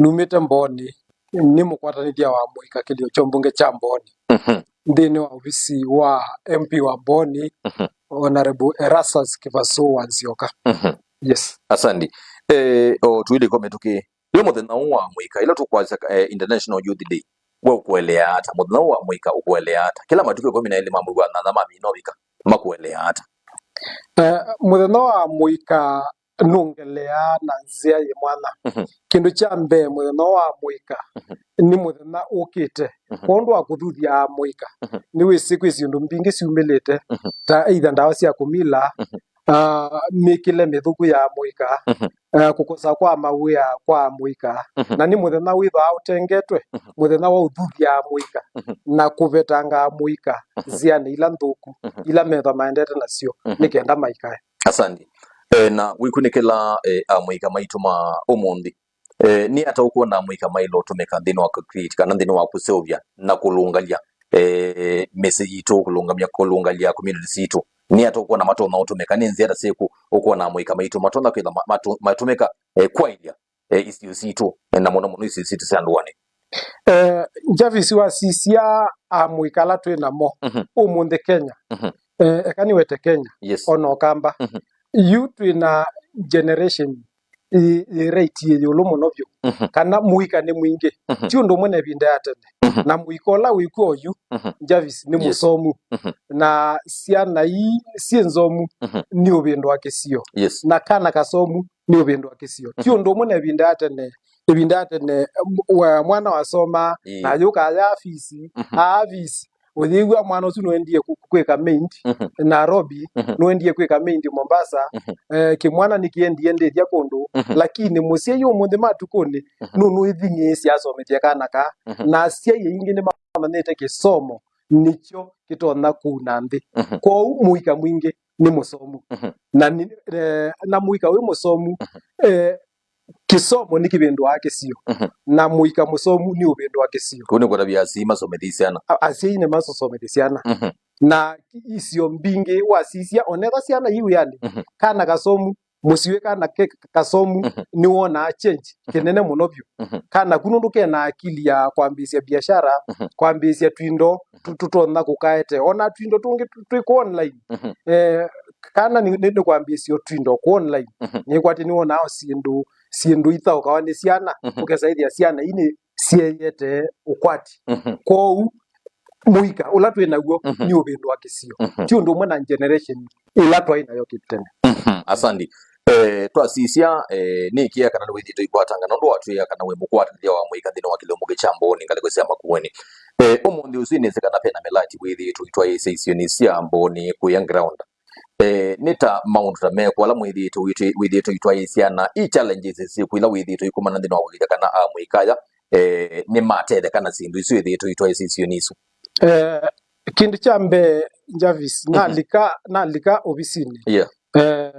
numĩte Mbooni, nĩ mũkwatanĩthya wa mũika kĩlio kya mbunge kya Mbooni. Mhm. Nthĩnĩ wa ovisi wa M P wa Mbooni, mhm, Honorable Erastus Kĩvasũ wa Nzioka. Mhm. Yes. Asandi. Eh, o tuilĩko mĩtũkĩ. Yo mũthenya ũũ wa mũika, ĩla tũkwasya, eh, International Youth Day, we ũkũeleaa ata? Mũthenya ũũ wa mũika ũkũeleaa ata? Kĩla matukũ ĩkũmi na elĩ ma mwei wa nyanya mamina ũvika, makũeleaa ata? Eh, mũthenya wa mũika nũngeleaa na nzĩa yĩ mwanya. Mhm. Kĩndũ kya mbee, mũthenya wa mũika, mhm, nĩ mũthenya ũkĩte. Mhm. Kwondũ wa kũthuthya amũika, mhm, nĩwĩsĩ kwĩ syĩndũ mbingĩ syumĩlĩte, mhm, ta either ndawa sya kũmila, mhm, ah, mĩkĩle mĩthũku ya amũika, mhm, ah, kũkosa kwa mawĩa kwa amũika. Mhm. Na nĩ mũthenya wĩthwaa ũtengetwe, mhm, mũthenya wa ũthuthya amũika, mhm, na kũvetanga amũika, mhm, nzĩanĩ ila nthũku, mhm, ila methwa maendete nasyo, mhm, nĩ kenda maikae. Asandi. Eh, na wĩkunĩkĩla, eh, amũika maitũ ma ũmũnthĩ. Eh, nĩ ata ũkwona amũika maĩle ũtũmĩka nthĩnĩ wa kũ-create kana nthĩnĩ wa kũseũvya na kũlũngalya, eh, mĩsyĩ yitũ, kũlũngamya, kũlũngalya community sitũ? Nĩ ata ũkwona matonya ũtũmĩka? Nĩ nzĩa ta syĩkũ ũkwona amũika maitũ matonya kwĩtha ma-, matũ-, matũmĩka, eh, kwaĩlya, eh, isio sitũ, eh, na mũno mũno isio sitũ sya ndũanĩ? Eh, Jarvis, wasisya amũika ala twĩ namo, mhm, ũmũnthĩ Kenya. Mhm. Eh, eka nĩwete Kenya, yes, ona Ũkamba. Mhm. Yu twĩ na generation ĩ, ĩ rate ĩ ĩũlũ mũno vyũ. Mhm. Kana mũika nĩ mwingĩ. Mhm. Ti ũndũ ũmwe na ĩvinda ya tene. Mhm. Na mũika ũla wĩkw'o oyu, mhm, Jarvis, nĩ, yes, mũsomu. Mhm. Na syana ii syĩ nzomu, mhm, nĩ ũvĩndũ wa kĩsio. Yes. Na kana kasomu nĩ ũvĩndũ wa kĩsio. Ti, mhm, ũndũ ũmwe na ĩvinda ya tene. Ĩvinda ya tene, m-, wa-, mwana wasomaa, ĩĩ, na ayũka aya fees, mhm, aa fees. Ũyĩw'a mwana ũsu nũendie ku-, kwĩka maid, mhm, Nairobi, mhm, nũendie kwĩka maid Mombasa, mhm, eh, kĩmwana nĩkĩendie ndĩthya kũndũ, mhm, lakini mũsyai ũmũnthĩ matukũnĩ, mhm, nũnũĩthing'ĩĩsya asomethye kana kaa, mhm, na asyai aingĩ nĩmamanyĩte kĩsomo nĩkyo kĩtonya kũuna nthĩ. Mhm. Kwoou mũika mwingĩ nĩ mũsomu. Mhm. Na nĩ, eh, na mũika wĩ mũsomu, mhm, eh, kĩsomo nĩkĩvĩndũaa kĩsio. Mhm. Na mũika mũsomu nĩũvĩndũaa kĩsio. Kũu nĩ kũtavya asyai masomethye syana. A-, asyai nĩmasomethye syana. Mhm. Na isio mbingĩ wasisya, onetha syana yi wĩanĩ, mhm, kana kasomu, mũsyĩ wĩ kana ke kasomu, mhm, nĩwonaa change, mhm, kĩnene mũno vyũ. Mhm. Kana ku nũndũ kena akili ya kwambĩĩsya biashara, mhm, kwambĩĩsya twindo, mhm, tũ-, tũtonya kũkaete. Ona twindo tũngĩ tũ-, twĩ ku online. Mhm. Eh, kana nĩ, nĩ, nĩ kwambĩĩsya twindo ku online. Mhm. Nĩkwatĩ nĩwonaa syĩndũ, syĩndũ ithaũkawa nĩ syana, mhm, ũkesa ĩthĩa syana ii nĩ syeyete ũkwati. Mhm. Kwoou, mũika ũla twĩ naw'o, mhm, nĩ ũvĩndũa kĩsio. Mhm. Ti ũndũ ũmwe na generation ĩla twaĩ nayo kĩtene. Mhm. Asandi. Eh, twasisya, eh, nĩkĩa kana nĩwĩthĩtwe ikwatanga nũndũ watwĩa kana wĩ mũkwatanĩthya wa mũika nthĩnĩ wa kĩlĩo mũkĩ kya Mbooni ngalĩko sya Makueni. Eh, ũmũnthĩ ũsu nĩsĩ kana pena mĩlati wĩthĩtwe itwaĩĩsya isionĩ sya Mbooni kũya ground. Eh, nĩ ta maũndũ ta mekũ ala mwĩthĩĩtwe wĩtwĩ-, wĩthĩĩtwe itwaĩĩsya na i challenges syĩkũ ila wĩthĩĩtwe ikumana nthĩnĩ wa kũkĩthya kana amũika aya, eh, nĩmatetheka na syĩndũ isu ĩthĩĩtwe itwaĩĩsya isionĩ isu? Eh, kĩndũ kya mbee, Jarvis, mhm, nalika, nalika ovisinĩ. Yeah. Eh,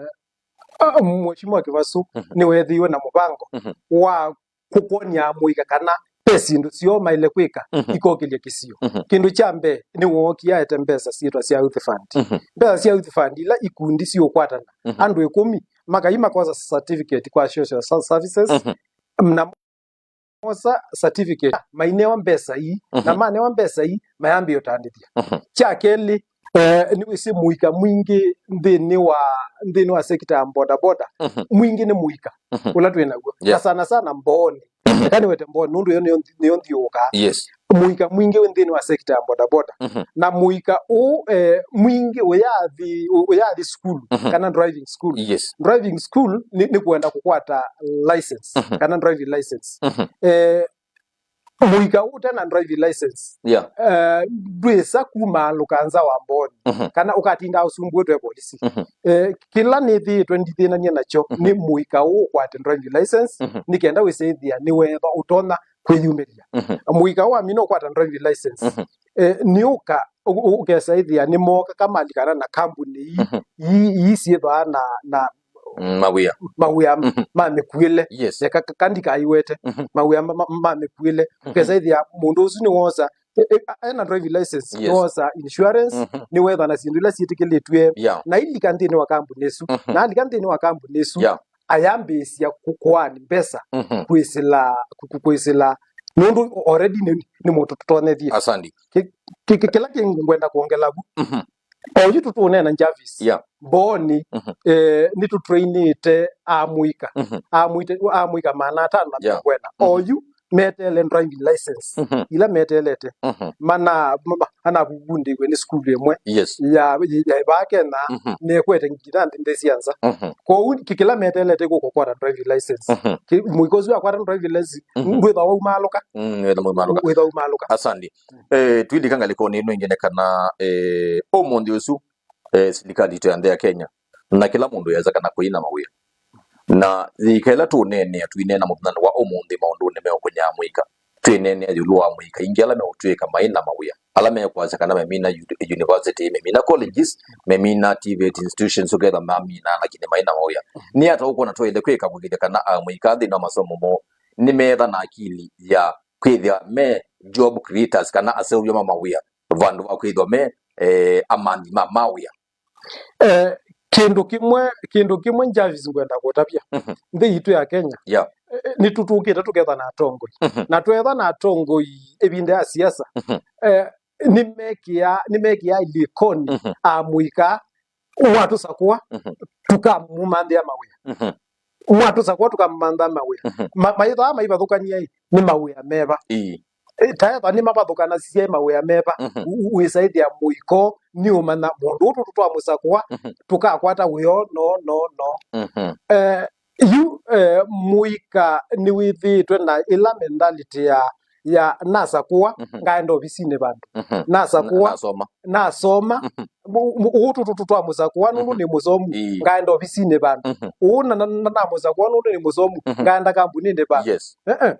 ah, Mheshimiwa Kĩvasũ, mhm, nĩweethĩiwe na mũvango, mhm, wa kũkwony'a amũika kana ve syĩndũ syoo maĩle kwĩka, mhm, ikokĩlya kĩsio. Mhm. Kĩndũ kya mbee nĩwookie aete mbesa syĩtwa sya Youth Fund. Mhm. Mbesa sya Youth Fund ila ikundi siũkwatana, mhm, andũ ĩkũmi, makai makosa certificate kwa social ser-, services, mhm, na mosa certificate, mainewa mbesa ii, na, mhm, manewa mbesa ii, mayambĩĩa ũtandĩthya. Mhm. Kya kelĩ, eh, nĩwĩsĩ mũika mwingĩ nthĩnĩ wa, nthĩnĩ wa sekta ya bodaboda, mhm, mwingĩ nĩ mũika, mhm, ũla twĩ naw'o. Yeah. Na sana sana Mbooni. Mhm. Eka nĩwete Mbooni, nũndũ ĩyo nĩyo nthi-, nĩyo nthiũũkaa. Yes. Mũika mwingĩ wĩ nthĩnĩ wa sekta ya bodaboda. Mhm. Na mũika ũũ, eh, mwingĩ ũyathi, ũ-, ũyathi sukulu, mhm, kana driving school. Yes. Driving school nĩ, nĩ kwenda kũkwata license, mhm, kana driving license. Mhm. Eh, mũika ũte na driving license, yeah, eh, ndwĩsa kumaalũka nza wa Mbooni, mhm, kana ũkatinda ũsumbũĩtwe polisi. Mhm. Eh, kĩla nĩthĩĩtwe ndithĩnanie nakyo, mhm, nĩ mũika ũũ ũkwate driving license, mhm, nĩ kenda wĩsĩthĩa nĩwethwa ũtonya kwĩyumĩlya. Mhm. Mũika ũũ wamina ũkwata driving license, mhm, eh, nĩũka, ũ-, ũ-, ũkesa ĩthĩa nĩmooka kamalikana na kambuni ii, Mhm. ii, ii syĩthwaa na, na Mm, mawĩa. mawĩa Mhm. ma mĩkuĩle. Yes. Eka ka-, ka ndikaiwete. Mhm. Mawĩa ma, ma, ma mĩkuĩle. Mhm. Ũkesa ĩthĩa mũndũ ũsu nĩwosa, e, e, a-, ena driving license, Yes. nĩwosa insurance, Mhm. nĩwetha na syĩndũ ila syĩtĩkĩlĩtw'e. Yeah. Na ilika nthĩnĩ wa kambuni ĩsu. Mhm. Na alika nthĩnĩ wa kambuni ĩsu, Yeah. ayambĩĩsya kũ-, kũani mbesa Mhm. kwĩsĩla, kũ-, kũ-, kwĩsĩla. Nũndũ already nĩ, nĩ mũndũ tũtonyethie. Asandi. Kĩ-, kĩ-, kĩ-, kĩla kĩngwenda kwongela vu. Mhm. Oyu tũtũneena Jarvis. Yeah. Mboni, Mhm. eh, nĩtũtrainĩte amũika. Mhm. Amũite-, amũika maana atano na Yeah. mĩongo ĩna. Mhm. Oyu meteele driving license. Mhm. Ila meteelete. Mhm. Mana, ma-, ma-, anavuvundĩiwe nĩ sukulu ĩmwe Yes. ya, ya, ya vaa Kenya, Mhm. nekwete nginya nthĩ, nthĩ sya nza. Mhm. Kwoou kĩ-, kĩla meteelete kũkũkwata driving license. Mhm. Kĩ-, mũika ũsu akwata driving license, Mhm. ndwĩtha waumaalũka. Mm, wĩtha mwaumaalũka. Wĩtha umaalũka. Asandi. Eh, twilika ngalĩkonĩ ĩno ĩngĩ nĩ kana, eh, ũmũnthĩ ũsu, eh, silikalĩ itũ ya nthĩ ya Kenya, na kĩla mũndũ yesa kana kũina mawĩa. Na yĩka ĩla tũũneenea, tũineena mũthenyanĩ wa ũmũnthĩ maũndũnĩ meũkũnyaa amũika. Twĩneenea ĩũlũ wa amũika aingĩ ala meũtw'ĩka maina mawĩa, ala mekwasya kana memina yu-, university, memina colleges, memina TVET institutions, ũketha mamina, lakini maina mawĩa. Nĩ ata ũkwona twaĩle kwĩka kũkĩthya kana amũika nthĩnĩ wa masomo moo nĩmeetha na akili ya kwĩthĩa me job creators kana aseũvya ma mawĩa, vandũ va kwĩthwa me, eh, amanthi ma mawĩa? Eh, kĩndũ kĩmwe, kĩndũ kĩmwe Jarvis ngwenda kũtavya. Mhm. Nthĩ yitũ ya Kenya, Yeah. eh, nĩtũtũkĩte tũketha na atongoi. Mhm. Na twetha na atongoi ĩvinda ya siasa, Mhm. eh, nĩmekĩa, nĩmekĩa ilikoni Mhm. amũika mwatũsakũa, Mhm. tũkamũmanthĩa mawĩa. Mhm. Mwatũsakũa tũkamũmanthĩa mawĩa. Mhm. Ma-, maithaa maivathũkania ĩ, nĩ mawĩa meva? Ii. Ĩ, taetha nĩmavathũkanasya mawĩa meva? Mhm. U-, u-, wĩsaĩthĩa mũiko nĩũmanya mũndũ ũũ tũ-, twamũsakũa, Mhm. tũkakwata wĩoo no, no, no. Mhm. Eh, yu, eh, mũika nĩwĩthĩĩtwe na ĩla mentality ya, ya nasakũa, Mhm. ngaenda ovisinĩ vandũ. Mhm. Nasakũa, Na-, nasoma. nasoma, Mhm. Mu-, mu-, ũũ tũ-, tũ-, tũ-, twamũsakũa nũndũ Mhm. nĩ mũsomu, Ii. ngaenda ovisinĩ vandũ. Mhm. Ũũ na, na, na, namũsakũa nũndũ nĩ mũsomu, Mhm. ngaenda kambunĩnĩ vandũ. Yes. Eh, eh.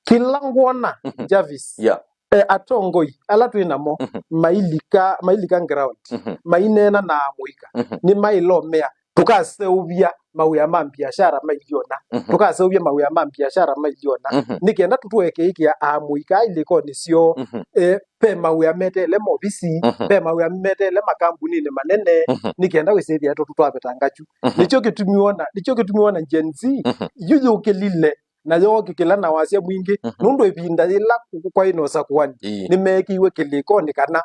Kĩla ngwona, Mhm. Jarvis, Yeah. eh, atongoi ala twĩ namo, Mhm. mailika, mailika ground, Mhm. maineena na amũika, Mhm. nĩmaĩlomea, tũkaseũvya mawĩa ma mbiashara mailyona, Mhm. tũkaseũvya mawĩa ma mbiashara mailyona, Mhm. nĩ kenda tũtũekĩĩkĩa amũika ilĩkonĩ syoo, Mhm. eh, ve mawĩa meteele movisi, Mhm. ve mawĩa meteele makambunĩnĩ manene, Mhm. nĩ kenda wĩsĩthĩa tũtũ twavĩtanga kyu. Mhm. Nĩkyo kĩtumi wona, nĩkyo kĩtumi wona Gen Z, Mhm. yu yũkĩlile na yookĩkĩla na wasya mwingĩ, Mhm. nũndũ ĩvinda yĩla kwaĩ na ũsakũani, Ii. nĩmeekĩiwe kĩlĩkonĩ kana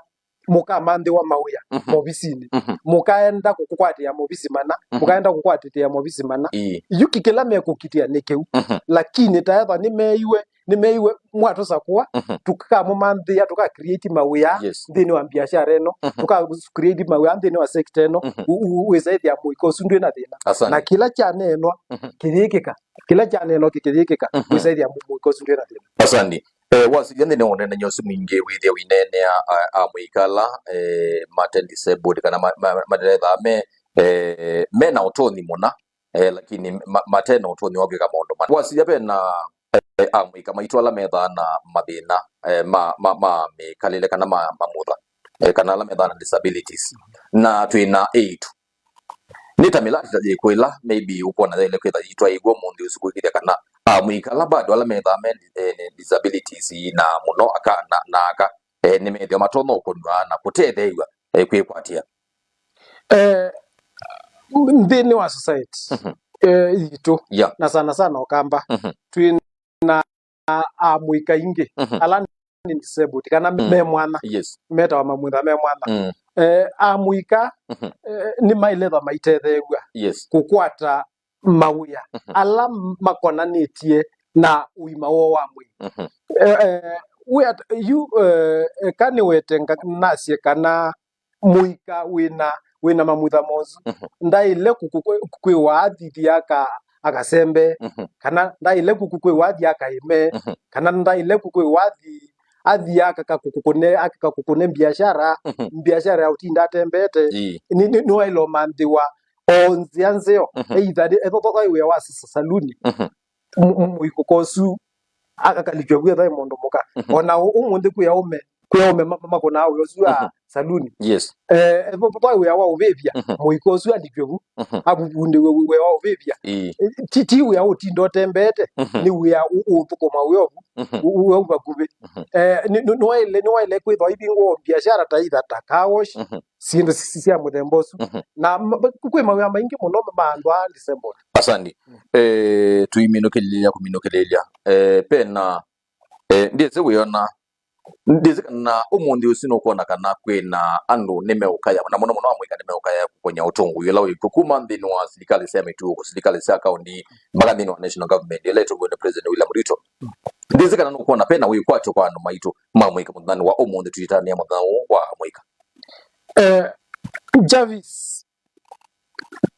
mũkamanthĩwa mawĩa Mhm. movisinĩ. Mhm. Mũkaenda kũkwatĩa movisi mana, Mhm. mũkaenda kũkwatĩtĩa movisi mana. Ii. Yu kĩ-, kĩla mekũkitĩa nĩ kĩu. Mhm. Lakini taetha nĩmeeiwe, nĩmeeiwe mwatũsakũa, Mhm. tũkamũmanthĩa, tũka create mawĩa Yes. nthĩnĩ wa biashara ĩno, Mhm. tũka create mawĩa nthĩnĩ wa sector ĩno, Mhm. u-, u-, wĩsaĩthĩa mũika ũsu ndwĩ na thĩna. Asante. Na kĩla kyaneenwa Mhm. kĩyĩkĩka, kĩla kyaneenwa kĩkĩyĩkĩka, Mhm. wĩsaĩthĩa mũ-, mũika ũsu ndwĩ na thĩna. Asante. Eh, wasĩlya nthĩnĩ wa ũneenany'a ũsu mwingĩ wĩthĩa ũineenea a, amũika ala, eh, mate disabled kana ma, ma, matethaa me, eh, me na ũtonyi mũna, eh, lakini ma, mate na ũtonyi wa kwĩka maũndũ mana. Wasĩlya ve na, eh, amũika maitũ ala methaa na mathĩna, eh, ma, ma, ma mĩkalĩle kana ma, mamutha, eh, kana ala methaa na disabilities. Na twĩ na eĩtu. Nĩ ta mĩlatĩ ta yĩkũ ĩla maybe ũkwona yaĩle kwĩtha yĩtwaĩĩw'e ũmũnthĩ ũsu kũĩkĩĩthya kana amũika ala bado ala methaa me, eh, disabilities na mũno aka na, na aka, eh, nĩmethĩwa matonya ũkũnw'a na kũtetheew'a, eh, kwĩkwatĩa? Eh, nthĩnĩ wa society, Mhm. eh, yitũ, Yeah. na sana sana Ũkamba, Mhm. twĩ na amũika aingĩ Mhm. ala nĩ disabled, kana Mm. me mwanya, Yes. metawa mamutha me mwanya. Mm. Eh, amũika, Mhm. eh, nĩmaĩle ĩthwa maitetheew'a Yes. kũkwata mawĩa Mhm. ala makonanĩtye na ũima woo wa mwĩĩ. Mhm. Eh, eh, we at-, you, eh, eh, ka nĩwete nga-, nasye kana mũika wĩna, wĩna mamutha mosu, Mhm. ndaĩle kũkũ-, kwĩ-, kwĩwa athi thi aka, akasembe, Mhm. kana ndaĩle kũkũ kwĩwa athi akaĩme, Mhm. kana ndaĩle kũkũ kwĩwa athi, athi aka kakũkũne, aka kakũkũne biashara, Mhm. biashara ya ũtinda atembete. Ii. Nĩ, nĩ, nĩwaĩle ũmanthĩwa o nzĩa nzeo, Mhm. either nĩ, ethothothai wĩa wa sa-, sa-, saluni, Mhm. mũ-, mũ-, mũikũka ũsu a-, akalikya vu ethwa e mũndũ mũka. Mhm. Ona ũ-, ũmũnthĩ kwĩ aũme Kwĩ aũme ma- ma- makũnaa wĩa ũsu wa Mhm. saluni. Yes. Eh, vo- vo- wĩa wa ũvĩvya, Mhm. mũika ũsu alikw'e vu, Mhm. avuvundĩw'e wĩ- wĩa wa ũvĩvya. Ĩĩ. Eh, ti- ti wĩa ũtinda ũtembeete, Mhm. nĩ wĩa ũ- ũthũkũma wĩa ũvu, Mhm. ũ- ũ- wĩa ũvakuvĩ. Mhm. Eh, nĩ- nĩ- nĩwaĩle nĩwaĩle kwĩthwa ivingwa biashara ta ithata, car wash, Mhm. syĩndũ si- si- sya mũthemba ũsu. Mhm. Na ma- ma- kwĩ mawĩa maingĩ mũno ma andũ aa disabled. Asandi. Mm. Eh, tũiminũkĩlĩlya kũminũkĩlĩlya. Eh, pena, eh, ndĩsĩ wĩona, ndĩsĩ kana ũmũnthĩ ũsu nũkwona kana kwĩna andũ nĩmeũkaya, na mũno mũno amũika nĩmeũkaya kũkonya ũtũngũi ũla wĩkw'o kuma nthĩnĩ wa silikalĩ sya mĩtuo, silikalĩ sya kaũnti, mpaka nthĩnĩ wa national government ĩla ĩtongoew'e nĩ President William Ruto. Ndĩsĩ kana nũkwona pena wĩkwatyo kwa andũ maitũ ma amũika mũthenyanĩ wa ũmũnthĩ tũitanĩa mũthenya ũũ wa amũika. Eh, Jarvis,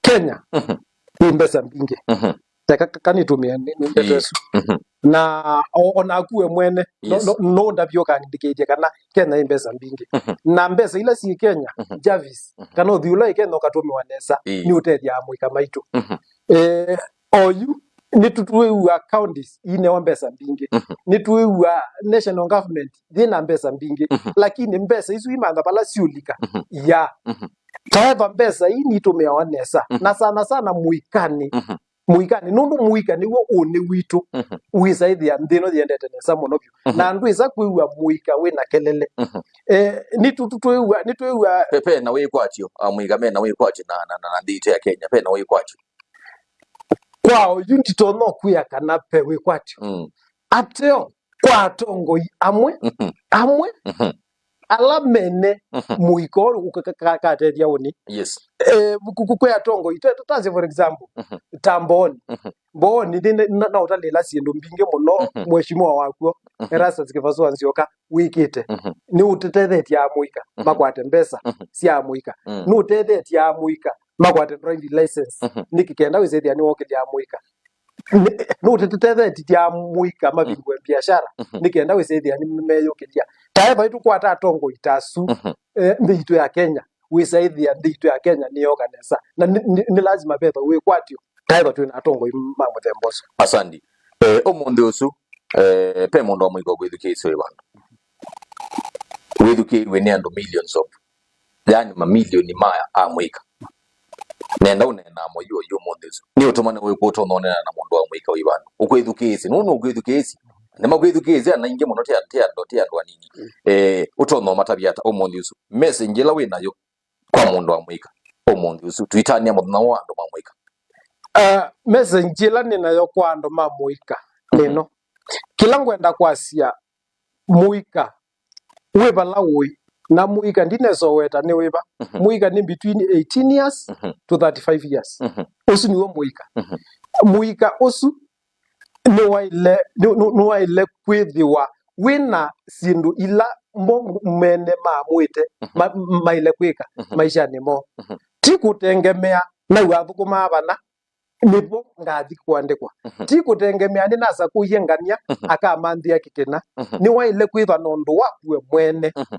Kenya Mhm. ĩ mbesa mbingĩ. Mhm. Teka ka- kanĩtũmĩa nĩ- nĩ ndeto Ĩĩ. ĩsu. Mhm. Na o- o naku we mwene, no- Yes. no- no ndavyo ũkandĩkĩthya kana Kenya ĩ mbesa mbingĩ. Mhm. Na mbesa ila syĩ Kenya, Mhm. Jarvis, Mhm. kana ũthi ũla ĩ Kenya ũkatũmĩwa nesa, Ĩĩ. nĩ ũtethya amũika maitũ. Mhm. Eh, oyu nĩtũtwĩw'a counties inewa mbesa mbingĩ. Mhm. Nĩtwĩw'a national government yĩna mbesa mbingĩ. Mhm. Lakini mbesa isu imantha vala siũlika Mhm. ya Mhm. Taeva mbesa ii nitũmĩawa nesa, Mhm. na sana sana mũikanĩ. Mhm. Mũikanĩ, nũndũ mũika nĩw'o ũnĩ witũ. Mhm. Wĩsa ĩthĩa nthĩ ĩno yĩendete nesa mũno vyũ. Mhm. Na ndwĩsa kwĩw'a mũika wĩna kelele. Mhm. Eh, nĩtũ- tũ- twĩw'a, nĩtwĩw'a Pe- pena wĩkwatyo, amũika mena wĩkwatyo na, na, na, na nthĩ itũ ya Kenya, pena wĩkwatyo. Kwa oyu nditonya kwĩa kana ve wĩkwatyo. Mm. Ateo, kwa atongoi amwe, Mhm. amwe, Mhm. ala mene Mhm. mũika ũũ ũka- ka- ka- katethya ũnĩ. Yes. Eh, ku- ku- kwĩ atongoi, ta- ta- tase for example, Mhm. ta Mbooni. Mhm. Mbooni nĩ- nĩ- na- na ũtalĩla syĩndũ mbingĩ mũno Mhm. mheshimiwa wakw'o, Mhm. Erastus Kĩvasua Nzioka wĩkĩte. Mhm. Nĩ ũtethethetye amũika Mhm. makwate mbesa Mhm. sya amũika. Mm. Nĩ ũtethetye amũika makwate driving license. Mhm. Nĩkĩ kenda wĩsĩthĩa nĩwokĩlya amũika. Nĩ- nũtetethetye amũika mavingũe biashara, Mhm. nĩ kenda wĩsĩthĩa nĩmeyũkĩlya. Taeva ĩtũkwata atongoi ta asu, Mhm. eh, nthĩ itũ ya Kenya, wĩsaĩthĩa nthĩ itũ ya Kenya nĩyoka nesa. Na nĩ- nĩ- nĩ lazima vethwa wĩkwatyo taeva twĩ na atongoi ma mũthemba ũsu. Asandi. Eh, ũmũnthĩ ũsu, eh, pe mũndũ wa mũika ũkwĩthukĩĩsya wĩ vandũ. Wĩthukĩĩw'e nĩ andũ millions of, yani mamilioni ma amũika. Nenda ũneenaa mũio ũyu ũmũnthĩ ũsu. Nĩ ũtũmane wĩkũ ũtonya ũneena na mũndũ wa mũika wĩ vandũ? Ũkwĩthukĩĩsye, nũndũ ũkwĩthukĩĩsye. Nĩmakwĩthukĩĩsye ana aingĩ mũno, ti andũ, ti andũ, ti andũ anini. Eh, ũtonya ũmatavya ata ũmũnthĩ ũsu? Message ĩla wĩ nayo kwa mũndũ wa mũika ũmũnthĩ ũsu, tũitania mũthenya wa andũ ma mũika. Uh, message ĩla nĩ nayo kwa andũ ma mũika nĩ ĩno. Kĩla ngwenda kwasya, mũika wĩ vala ũĩ, na mũika ndinesa ũweta nĩ wĩva. Mhm. Mũika nĩ between eighteen years Mhm. to thirty-five years. Mhm. Ũsu nĩw'o mũika. Mhm. Mũika ũsu nĩwaĩle nĩ- nĩ- nĩwaĩle kwĩthĩwa wĩna syĩndũ ila mo mene maamũĩte Mhm. ma- maĩle kwĩka Mhm. maishanĩ moo. Mhm. Ti kũtengemea nau athũkũmaa vana, nĩvo ngathi kũandĩkwa. Mhm. Ti kũtengemea nĩnasakũie ngania Mhm. akamanthĩa kĩkĩna. Mhm. Nĩwaĩle kwĩthwa na ũndũ waku we mwene Mhm.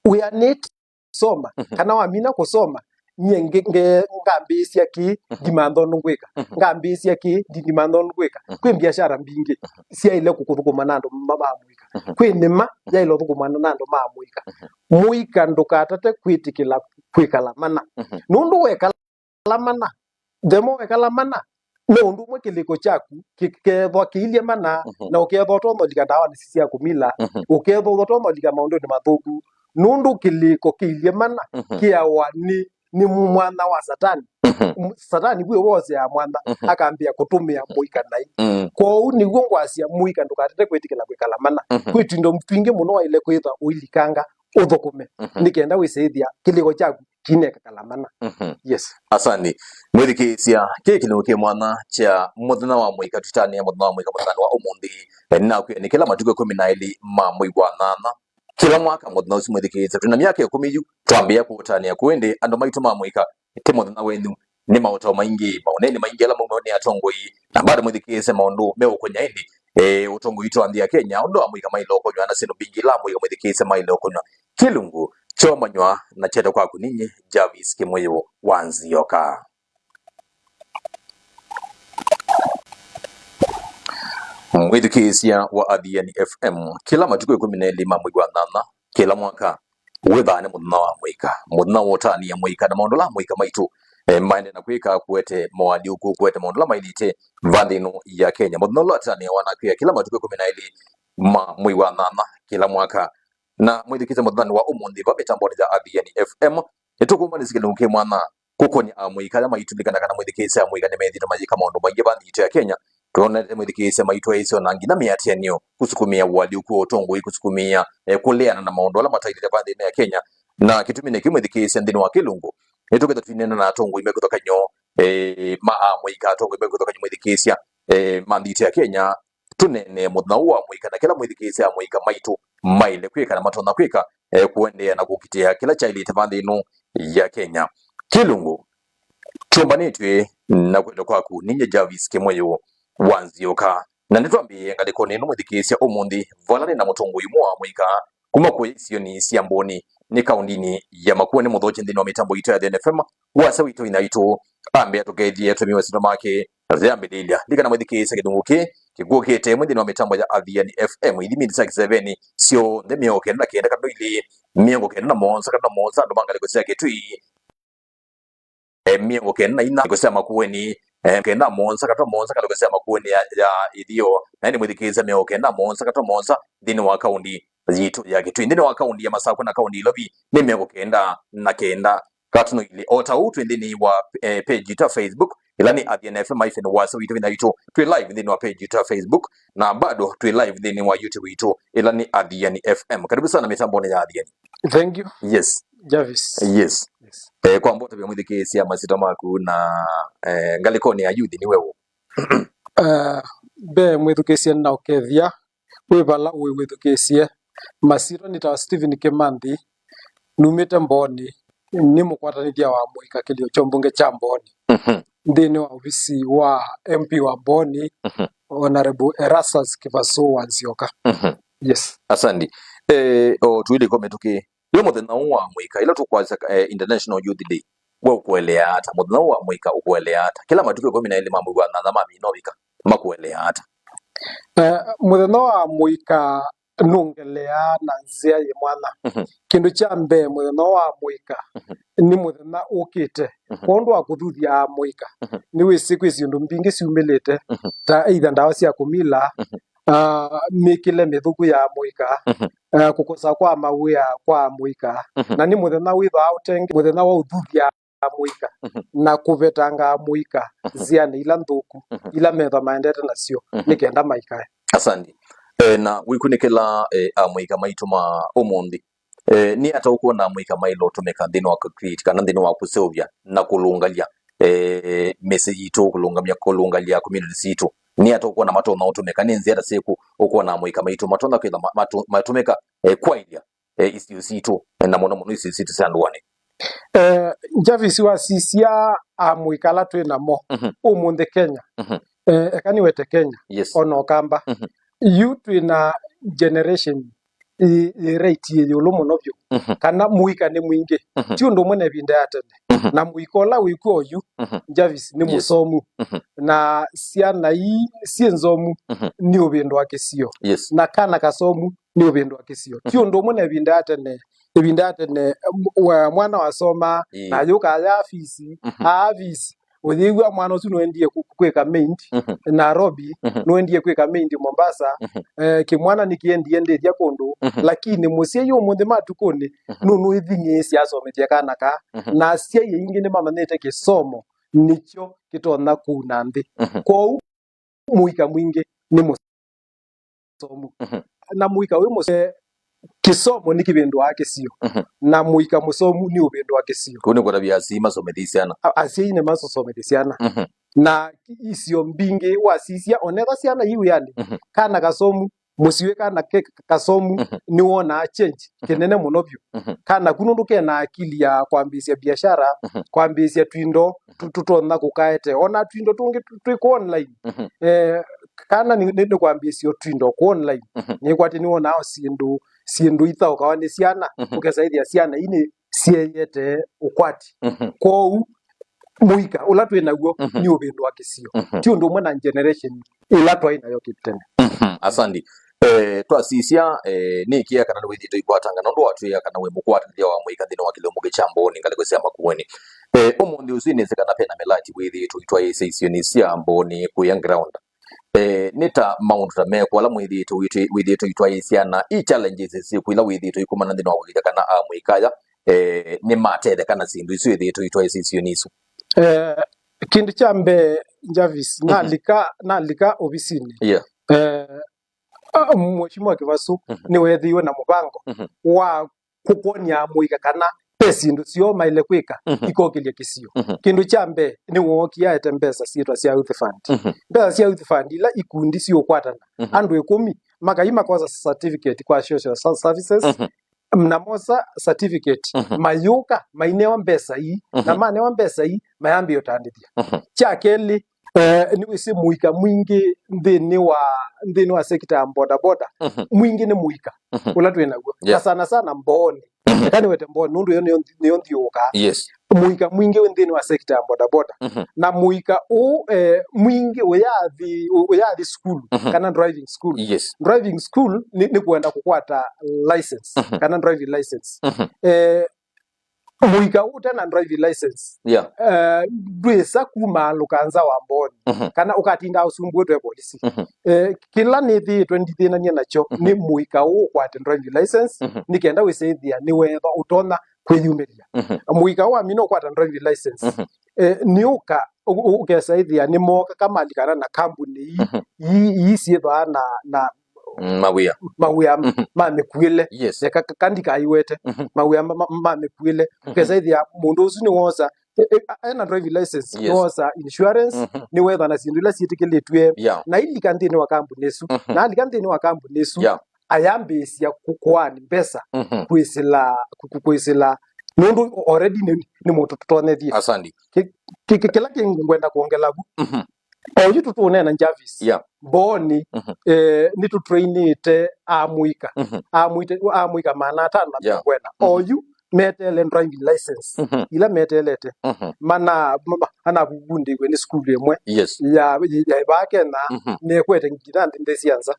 wĩanĩte kũsoma, Mhm. kana wamina kũsoma, nyie nge- nge- ngambĩĩsya kĩĩ, Mhm. ndimantha ũndũ ngwĩka. Mhm. Ngambĩĩsya kĩĩ, ndi- ndimantha ũndũ ngwĩka. Mhm. Kwĩ mbiasyara mbingĩ Mhm. syaĩle kũkũthũkũma na andũ ma- ma mũika. Mhm. Kwĩ nĩma Mhm. yaĩle ũthũkũma na andũ ma mũika. Mhm. Mũika ndũkatate kwĩtĩkĩla kwĩkala mana. Mhm. Nũndũ wekala mana, the more wekala mana, no ũndũ ũmwe kĩlĩko kyaku kĩkethwa kĩilye mana, Mhm. na ũkethwa ũtonya ũlika ndawanĩ sya kũmila, Mhm. ũkethwa ũtonya ũlika maũndũnĩ mathũku, nũndũ kĩlĩko kĩilye mana Mhm. kĩawa nĩ, nĩ mwanya wa Satani. Mhm. M- Satani wĩo woseaa mwanya, Mhm. akambĩa kũtũmĩa mũika naĩ. Mm. Kwoou nĩw'o ngwasya mũika ndũkatate kwĩtĩkĩla kwĩkala mana. Mhm. Kwĩ tũindo twingĩ mũno waĩle kwĩthwa ũilikanga ũthũkũme, Mhm. nĩ kenda wĩsĩthĩa kĩlĩko kyaku kinekakala mana. Mhm. Yes. Asandi. Mwĩthikĩĩsya, kĩĩ kĩlungu kĩ mwanya kya mũthenya wa mũika, tũtanĩa mũthenya wa mũika mũthenya wa ũmũnthĩ. Na nĩnakwĩa nĩ kĩla matukũ ĩkũmi na elĩ ma mwei wa nyanya. Kĩla mwaka mũthenya ũsu mwĩthikĩĩsya, twĩ na myaka ĩkũmi yu twambĩĩa kũũtanĩa kũũ, ĩndĩ andũ maitũ ma mũika, ti mũthenya wenyu. Nĩ maũtao maingĩ, maũneeni maingĩ ala maumĩwe nĩ atongoi, na bado mwĩthikĩĩsye maũndũ meũkũnya ĩndĩ, eh, ũtongoi witũ wa nthĩ ya Kenya, ũndũ amũika maĩle ũkũnywa na syĩndũ mbingĩ ila amũika mwĩthikĩĩsye maĩle ũkũnywa. Kĩlungu kyombanywa na kyete kwaku ninyi, Jarvis Kĩmũyũ wa Nzioka. Mwĩthikĩĩsya wa Athiani F M, kĩla matukũ ĩkũmi na elĩ ma mwei wa nyanya, kĩla mwaka wĩthaa nĩ mũthenya wa mũika, mũthenya wa ũtanĩa mũika na maũndũ ala amũika maitũ, eh, maendee na kwĩka, kũete moalyũku, kũete maũndũ ala maĩlĩte va nthĩ ĩno ya Kenya. Mũthenya ũla ũtanĩawa na kwĩa kĩla matukũ ĩkũmi na elĩ ma mwei wa nyanya kĩla mwaka. Na mwĩthukĩĩsya mũthenyanĩ wa ũmũnthĩ va mĩtambonĩ ya Athiani F M, nĩtũkũmbanĩsya kĩlungu kĩ mwanya kũkony'a amũika ala maitũ. Lilikana kana mwĩthukĩĩsya amũika nĩmethĩĩtwe mayĩka maũndũ maingĩ va nthĩ yitũ ya Kenya. Twonete mwĩthukĩĩsya maitũ aisyo na nginya mĩatĩanĩo kũsukumĩa ũalyũku wa ũtongoi, kũsukumĩa, eh, kũleana na maũndũ ala mataĩlĩte va nthĩ ĩno ya Kenya. Na kĩtumi nĩkĩ mwĩthukĩĩsya nthĩnĩ wa kĩlungu nĩtũketha twĩneena na atongoi me kĩthokany'o, eh, ma amũika, atongoi me kĩthokany'o mwĩthukĩĩsya, eh, ma nthĩ yitũ ya Kenya. Tũneenee mũthenya ũũ wa mũika na kĩla mwĩthukĩĩsya amũika maitũ maĩle kwĩka na matonya kwĩka, eh, kũendeea na kũkitĩa kĩla kyaĩlĩte va nthĩ ĩno ya Kenya. Kĩlungu kyũmbanĩtw'e na kwenda kwaku ninyie Jarvis Kĩmũyũ wa Nzioka, na nĩtwambĩĩe ngalĩkonĩ ĩno mwĩthukĩĩsya ũmũnthĩ, vala nĩ na mũtongoi ũmwe wa mũika kuma kũya isionĩ sya Mboni nĩ kaũndĩnĩ ya Makueni, mũthokye nthĩnĩ wa mĩtambo itũ ya Athiani F M, wasya witũ, ĩthe witũ ambĩa tũkethie atũmĩe masyĩtwa make yambĩlĩlya. Lilikana mwĩthukĩĩsya kĩlungu kĩĩ kĩkw'ũkĩte ĩmwe nthĩnĩ wa mĩtambo ya Athiani F M, ithimi sya kĩseveni syonthe, mĩongo kenda na kenda katono ilĩ, mĩongo kenda na mũonza katono mũonza, andũ ma ngalĩko sya Kĩtui, eh, mĩongo kenda na inya ngalĩko sya Makueni, eh, kenda mũonza katono mũonza ngalĩko sya Makueni ya, ya ĩtheo, na ĩndĩ mwĩthukĩĩsya mĩongo kenda na mũonza katono mũonza nthĩnĩ wa kaũndi yitũ ya Kĩtui. Nthĩnĩ wa kaũndi ya Masakũ na kaũndi Ilovi nĩ mĩongo kenda na kenda katono ilĩ. O ta ũu twĩ nthĩnĩ wa, eh, page yitũ ya Facebook, ĩla nĩ Athiani F M hyphen wasya witũ, ĩthe witũ. Twĩ live nthĩnĩ wa page yitũ ya Facebook, na bado twĩ live nthĩnĩ wa YouTube witũ, ĩla nĩ Athiani F M. Karibu sana mĩtambonĩ ya Athiani. Thank you. Yes. Jarvis. Yes. Yes. Eh, kwamba ũtavya mwĩthukĩĩsya masyĩtwa maku na, eh, ngalĩkonĩ ya youth nĩ weũ? Eh, mbee mwĩthukĩĩsya na ũkethya wĩ vala wĩ wĩthukĩĩsye. Masyĩtwa nĩtawa Stephen Kĩmanthi, numĩte Mboni, nĩ mũkwatanĩthya wa mũika kĩlio kya mbunge kya Mboni, mhm, nthĩnĩ wa ovisi wa M P wa Mboni, mhm, Honorable Erastus Kĩvasũ wa Nzioka. Mhm. Yes. Asandi. Eh, o tuiliko mĩtũkĩ, yo mũthenya ũũ wa mũika, ĩla tũkwasya, eh, International Youth Day, we ũkũeleaa ata? Mũthenya ũũ wa mũika ũkũeleaa ata? Kĩla matukũ ĩkũmi na elĩ ma mwei wa nyanya mamina ũvika, makũeleaa ata? Eh, mũthenya wa mũika nũngeleaa na nzĩa yĩ mwanya. Mhm. Kĩndũ kya mbee, mũthenya wa mũika, mhm, nĩ mũthenya ũkĩte. Mhm. Kwondũ wa kũthuthya amũika, mhm, nĩwĩsĩ kwĩ syĩndũ mbingĩ syumĩlĩte, mhm, ta either ndawa sya kũmila, mhm, ah, mĩkĩle mĩthũku ya amũika, mhm, ah, kũkosa kwa mawĩa kwa amũika. Mhm. Na nĩ mũthenya wĩthwaa ũtenge mũthenya wa ũthuthya amũika, mhm, na kũvetanga amũika, mhm, nzĩanĩ ila nthũku, mhm, ila methwa maendete nasyo, mhm, nĩ kenda maikae. Asandi. Eh, na wĩkunĩkĩla, eh, amũika maitũ ma ũmũnthĩ, eh, nĩ ata ũkwona amũika maĩle ũtũmĩka nthĩnĩ wa kũ-create kana nthĩnĩ wa kũseũvya na kũlũngalya, eh, mĩsyĩ yitũ, kũlũngamya, kũlũngalya community sitũ? Nĩ ata ũkwona matonya ũtũmĩka? Nĩ nzĩa ta syĩkũ ũkwona amũika maitũ matonya kwĩtha ma-, matũ-, matũmĩka, eh, kwaĩlya, eh, isio sitũ, eh, na mũno mũno isio sitũ sya ndũanĩ? Eh, Jarvis, wasisya amũika ala twĩ namo, mhm, ũmũnthĩ Kenya, mhm, eh, eka nĩwete Kenya, yes, ona Ũkamba. Mhm. Yu twĩ na generation ĩ, ĩ rate ĩ ĩũlũ mũno vyũ, mhm, kana mũika nĩ mwingĩ. Mhm. Ti ũndũ ũmwe na ĩvinda ya tene. Mhm. Na mũika ũla wĩkw'o oyu, mhm, Jarvis, nĩ, yes, mũsomu. Mhm. Na syana ii syĩ nzomu, mhm, nĩ ũvĩndũ wa kĩsio. Yes. Na kana kasomu nĩ ũvĩndũ wa kĩsio. Ti, mhm, ũndũ ũmwe na ĩvinda ya tene. Ĩvinda ya tene, m-, wa-, mwana wasomaa, ĩĩ, na ayũka aya afisi, mhm, aa afisi, ũyĩw'a mwana ũsu nũendie ku-, kwĩka maid, mhm, Nairobi, mhm, nũendie kwĩka maid Mombasa, mhm, eh, kĩmwana nĩkĩendie ndĩthya kũndũ, mhm, lakini mũsyai ũmũnthĩ matukũnĩ, mhm, nũnũĩthing'ĩĩsya asomethye kana kaa, mhm, na asyai aingĩ nĩmamanyĩte kĩsomo nĩkyo kĩtonya kũuna nthĩ. Mhm. Kwoou mũika mwingĩ nĩ mũsomu. Mhm. Na mũika wĩ mũsomu, kĩsomo nĩkĩvĩndũaa kĩsio. Mhm. Na mũika mũsomu nĩũvĩndũaa kĩsio. Kũu nĩ kũtavya asyai masomethye syana. A-, asyai nĩmasomethye syana. Mhm. Na isio mbingĩ wasisya, onetha syana i wĩanĩ, mhm, kana kasomu, mũsyĩ wĩ kana ke kasomu, mhm, nĩwonaa change, mhm, kĩnene mũno vyũ. Mhm. Kana ku nũndũ kena akili ya kwambĩĩsya biashara, mhm, kwambĩĩsya twindo, mhm, tũ-, tũtonya kũkaete. Ona twindo tũngĩ tũ-, twĩ online. Mhm. Eh, kana nĩ, nĩ, nĩ kwambĩĩsya twindo ku online. Mhm. Nĩkwatĩ nĩwonaa syĩndũ, syĩndũ ithaũkawa nĩ syana, mhm, ũkesa ĩthĩa syana ii nĩ syeyete ũkwati. Mhm. Kwoou, mũika ũla twĩ naw'o, mhm, nĩ ũvĩndũ wa kĩsio. Mhm. Ti ũndũ ũmwe na generation ĩla twaĩ nayo kĩtene. Mhm. Asandi. Eh, twasisya, eh, nĩkĩa kana nĩwĩthĩĩtwe ikwatanga nũndũ watwĩa kana wĩ mũkwatanĩthya wa mũika nthĩnĩ wa kĩlungu kya Mbooni ngalĩko sya Makueni. Eh, ũmũnthĩ ũsu nĩsĩ kana pena mĩlati wĩthĩĩtwe itwaĩĩsya isionĩ sya Mbooni kũya ground. Eh, nĩ ta maũndũ ta mekũ ala mwĩthĩĩtwe wĩtwĩ-, wĩthĩĩtwe itwaĩĩsya na i challenges syĩkũ ila wĩthĩĩtwe ikumana nthĩnĩ wa kũkĩthya kana amũika aya, eh, nĩmatetheka na syĩndũ isu ĩthĩĩtwe itwaĩĩsya isionĩ isu? Eh, kĩndũ kya mbee, Jarvis, nalika, nalika ovisinĩ. Yeah. Eh, ah, Mheshimiwa Kĩvasũ nĩweethĩiwe na mũvango wa kũkwony'a amũika kana ve syĩndũ syoo maĩle kwĩka ikokĩlya kĩsio. Kĩndũ kya mbee, nĩwookie aete mbesa syĩtwa sya youth fund. Mbesa sya youth fund ila ikundi siũkwatana, andũ ĩkũmi, makai makosa certificate kwa social ser-, services, na mosa certificate, mayũka mainewa mbesa ii, na manewa mbesa ii mayambĩĩa ũtandĩthya. Kya kelĩ, eh, nĩwĩsĩ mũika mwingĩ nthĩnĩ wa, nthĩnĩ wa sekta ya bodaboda, mwingĩ nĩ mũika ũla twĩ naw'o. Yeah. Na sana sana Mbooni. Eka nĩwete Mbooni nũndũ ĩyo nĩyo nthi-, nĩyo nthiũũkaa. Yes. Mũika mwingĩ wĩ nthĩnĩ wa sekta ya bodaboda. Na mũika ũũ, eh, mwingĩ ũyathi, ũ-, ũyathi sukulu, kana driving school. Yes. Driving school nĩ, nĩ kwenda kũkwata license, kana driving license. Eh, mũika ũte na driving license, yeah, eh, ndwĩsa kumaalũka nza wa Mbooni, kana ũkatinda ũsumbũĩtwe polisi. Eh, kĩla nĩthĩĩtwe ndithĩnanĩe nakyo nĩ mũika ũũ ũkwate driving license, nĩ kenda wĩsaĩthĩa nĩweethwa ũtonya kwĩyumĩlya. Mũika ũũ wamina ũkwata driving license, eh, nĩũka ũ-, ũ-, ũkesaĩthĩa nĩmooka kamalikana na kambuni ii, ii, ii syĩthwaa na, na mawĩa, mawĩa ma mĩkuĩle. Yes. Eka ka-, ka ndikaiwete. Mawĩa ma, ma, ma mĩkuĩle. Ũkesaĩthĩa mũndũ ũsu nĩwosa, e, e, a-, ena driving license, yes, nĩwosa insurance, nĩwetha na syĩndũ ila syĩtĩkĩlĩtw'e. Yeah. Na ilika nthĩnĩ wa kambuni ĩsu. Na alika nthĩnĩ wa kambuni ĩsu, yeah, ayambĩĩsya kũ-, kũani mbesa kwĩsĩla, kũ-, kũ-, kwĩsĩla. Nũndũ already nĩ, nĩ mũndũ tũtonyethie. Asandi. Kĩ-, kĩ-, kĩ-, kĩla kĩngwenda kwongela vu. Oyu tũtũneena Jarvis. Yeah. Mbooni, eh, nĩtũtrainĩte amũika. Amũite-, amũika maana atano na mĩongo ĩna. Oyu meteele driving license. Ila meteelete. Mana, ma-, ma-, anavuvundĩiwe nĩ sukulu ĩmwe. Yes. Ya, ya vaa Kenya, nekwete nginya nthĩ, nthĩ sya nza.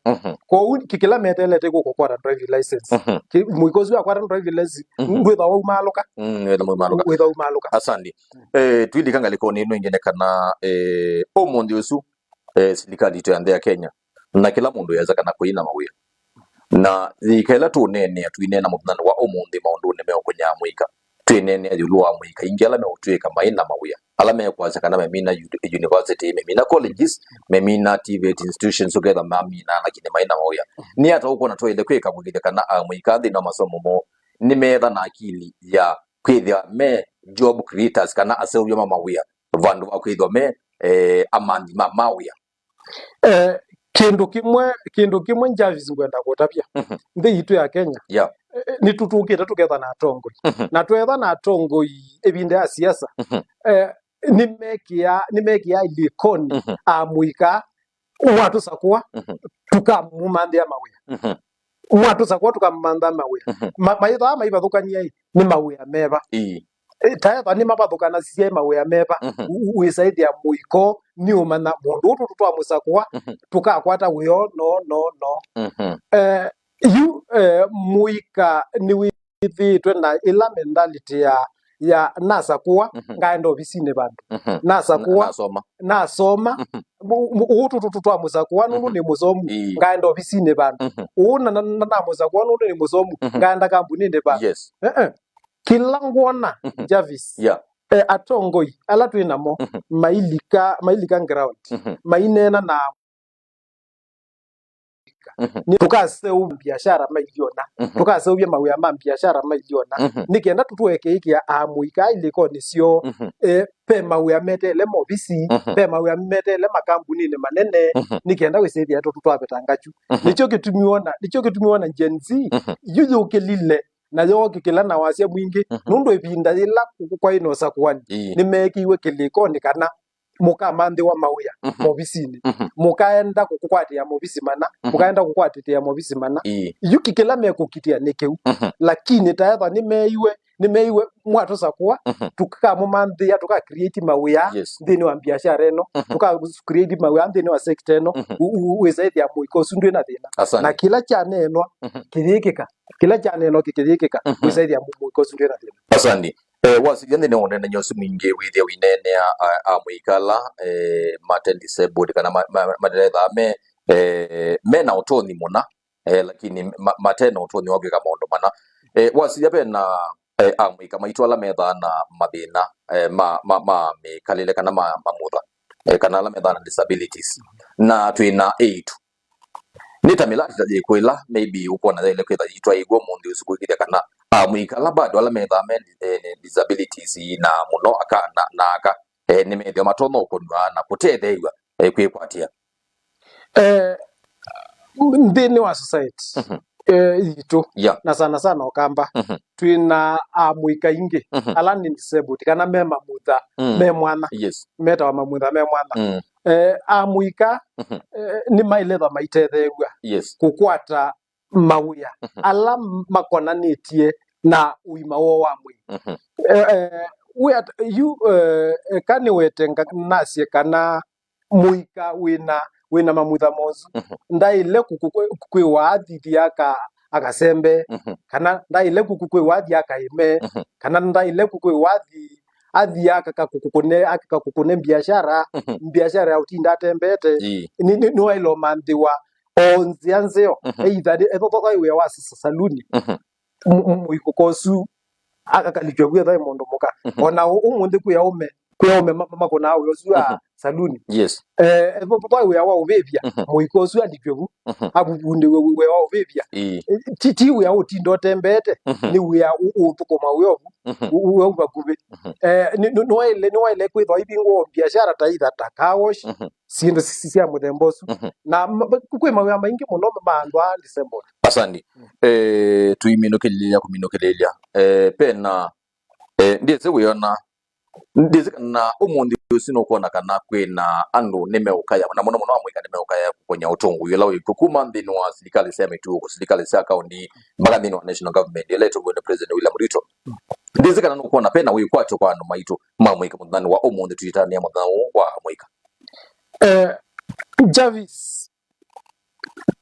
Kwoou kĩ-, kĩla meteelete kũka kwata driving license. Kĩ-, mũika ũsu akwata driving license, ndwĩthwa waumaalũka. Mm, nĩwĩthwa mwaumaalũka. Wĩthwa umaalũka. Asandi. Eh, twilika ngalĩkonĩ ĩno ĩngĩ nĩ kana, eh, ũmũnthĩ ũsu, eh, silikalĩ yitũ ya nthĩ ya Kenya, na kĩla mũndũ yesa kana kũina mawĩa. Na yĩka ĩla tũũneenea, tũineena mũthenyanĩ wa ũmũnthĩ maũndũnĩ meũkũnyaa amũika. Twĩneenea ĩũlũ wa amũika aingĩ ala meũtw'ĩka maina mawĩa, ala mekwasya kana memina yu-, university, memina colleges, memina TVET institutions, ũkethwa mamina, lakini maina mawĩa. Nĩ ata ũkwona twaĩle kwĩka kũkĩthya kana amũika nthĩnĩ wa masomo moo nĩmeetha na akili ya kwĩthĩwa me job creators kana aseũvya ma mawĩa, vandũ va kwĩthĩwa me, eh, amanthi ma mawĩa? Eh, kĩndũ kĩmwe, kĩndũ kĩmwe Jarvis ngwenda kũtavya. Nthĩ yitũ ya Kenya, yeah, eh, eh, nĩtũtũkĩte tũketha na atongoi. Na twetha na atongoi ĩvinda ya siasa, eh, nĩmekĩa, nĩmekĩa ilĩkonĩ amũika, mwatũsakũa, tũkamũmanthĩa mawĩa. Mwatũsakũa tũkamũmantha mawĩa. Ma-, maithaa maivathũkany'a ĩ, nĩ mawĩa meva? Ĩĩ. Ĩ, taetha nĩmavathũkanasya ĩ mawĩa meva? U-, u-, wĩsaĩthĩa mũiko nĩũmanya mũndũ ũũ tũtũ twamũsakũa, tũkakwata wĩoo no, no, no. Eh, yu, eh, mũika nĩwĩthĩĩtwe na ĩla mentality ya, ya nasakũa, ngaenda ovisinĩ vandũ. Nasakũa, nasoma. Nasoma. Mu-, mu-, ũũ tũtũ twamũsakũa nũndũ nĩ mũsomu, ĩĩ, ngaenda ovisinĩ vandũ. Ũũ na, na, na, namũsakũa nũndũ nĩ mũsomu, ngaenda kambunĩnĩ vandũ. Yes. Eh, eh. Kĩla ngwona, Jarvis, yeah, eh, atongoi ala twĩ namo, mailika, mailika ground, maineena na nĩ tũkaseũvya biashara mailiona, tũkaseũvya mawĩa ma biashara mailiona, nĩ kenda tũtũekĩĩkĩa amũika ilĩkonĩ syoo, eh, ve mawĩa meteele movisi, ve mawĩa meteele makambunĩnĩ manene, nĩ kenda wĩsĩthĩa tũtũ twavetanga kyu. Nĩkyo kĩtumi wona, nĩkyo kĩtumi wona Gen Z yu yũkĩlile na yookĩkĩla na wasya mwingĩ, nũndũ ĩvinda yĩla kwaĩ na ũsakũani, ĩĩ, nĩmeekĩiwe kĩlĩkonĩ kana mũkamanthĩwa mawĩa movisinĩ, mũkaenda kũkwatĩa movisi mana, mũkaenda kũkwatĩtĩa movisi mana. Ĩĩ. Yu kĩ-, kĩla mekũkitĩa nĩ kĩu. Lakini taetha nĩmeeiwe nĩmeiwe mwatũsakũa, mhm, tũkamũmanthĩa, tũka create mawĩa, yes, nthĩnĩ wa biashara ĩno, mhm, tũka create mawĩa nthĩnĩ wa sector ĩno, mhm, u- u- wĩsa ĩthĩa mũika ũsu ndwĩ na thĩna. Asante. Na kĩla kyaneenwa, mhm, kĩyĩkĩka, kĩla kyaneenwa kĩ- kĩyĩkĩka, mhm, wĩsa ĩthĩa mũ- mũika ũsu ndwĩ na thĩna. Asante. Eh, wasĩlya nthĩnĩ wa ũneenany'a ũsu mwingĩ wĩthĩa ũineenea a- amũika ala, eh, mate disabled kana ma- ma- matethaa me, eh, me na ũtonyi mũna, eh, lakini ma- mate na ũtonyi wa kwĩka maũndũ mana. Eh, wasĩlya ve na, eh, amũika maitũ ala methaa na mathĩna, eh, ma, ma, ma mĩkalĩle kana ma mamutha, eh, kana ala methaa na disabilities, na twĩ na eĩtu. Nĩ ta mĩlatĩ ta yĩkwĩla, maybe ũkwona yaĩle kwĩtha yitwaĩĩw'a ũmũnthĩ ũsu kũĩkĩthya kana amũika ala bado ala methaa me, eh, disabilities na mũno aka na, na aka, eh, nĩmethĩwa matonya ũkũnw'a na kũtetheew'a, eh, kwĩkwatĩa. Eh, nthĩnĩ wa society, mhm, eh, yitũ, yeah, na sana sana Ũkamba, mhm, twĩ na amũika aingĩ, mhm, ala nĩ disabled kana me mamutha, mm, me mwanya, yes, metawa mamutha me mwanya. Mm. Eh, amũika, mhm, eh, nĩmaĩle ĩthwa maitetheew'a, yes, kũkwata mawĩa, mhm, ala makonanĩtye na ũima woo wa mwĩĩ. Mhm. Eh, eh, we at- you, eh, eh, ka nĩwete nga- nasye kana mũika wĩna, wĩna mamutha mosu, mhm, ndaĩle kũkũ kwĩ- kwĩwa athi thi aka- akasembe, mhm, kana ndaĩle kũkũ kwĩwa athi akaĩme, mhm, kana ndaĩle kũkũ kwĩwa athi athi aka kakũkũne aka kakũkũne biashara, mhm, biashara ya ũtinda atembete. Ii. Nĩ- nĩ- nĩwaĩle ũmanthĩwa o nzĩa nzeo, mhm, either nĩ- ethothoka wĩa wa sa- sa- saluni, mhm, mu- mu- mũikũka ũsu a- akalikya vu ethwa e mũndũ mũka. Mhm. Ona ũ- ũmũnthĩ kwĩ aũme, kwĩ aũme ma- ma- makũnaa wĩa ũsu wa, mhm, saluni. Yes. Eh, ethothoka wĩa wa ũvĩvya, mhm, mũika ũsu alikye vu, mhm, avuvundĩwe wĩa wa ũvĩvya. Ii. Eh, ti- ti wĩa ũtinda ũtembeete, mhm, nĩ wĩa ũ- ũthũkũma wĩa ũvu, mhm, ũ- ũ- wĩa ũvakuvĩ. Mhm. Eh, nĩ- nĩ- nĩwaĩle nĩwaĩle kwĩthwa ivingwa biashara ta itha ta car wash, mhm, syĩndũ si- si- sya mũthemba ũsu. Mhm. Na ma- ma- kwĩ mawĩa maingĩ mũno ma andũ aa disabled. Asante. Mm. Eh, tũiminũkĩlĩlya kũminũkĩlĩlya. Eh, pena, eh, ndĩsĩ wĩona, ndĩsĩ kana ũmũnthĩ ũsu nũkwona kana kwĩna andũ nĩmeũkaya, na mũno mũno amũika nĩmeũkaya kũkonya ũtongoi ũla wĩkw'o kuma nthĩnĩ wa silikalĩ sya mĩtuo, silikalĩ sya kaunti, mpaka nthĩnĩ wa national government ĩla ĩtongoew'e nĩ President William Ruto. Ndĩsĩ kana nũkwona pena wĩkwatyo kwa andũ maitũ ma mũika mũthenyanĩ wa ũmũnthĩ tũitanĩa mũthenya ũũ wa amũika. Eh, Jarvis,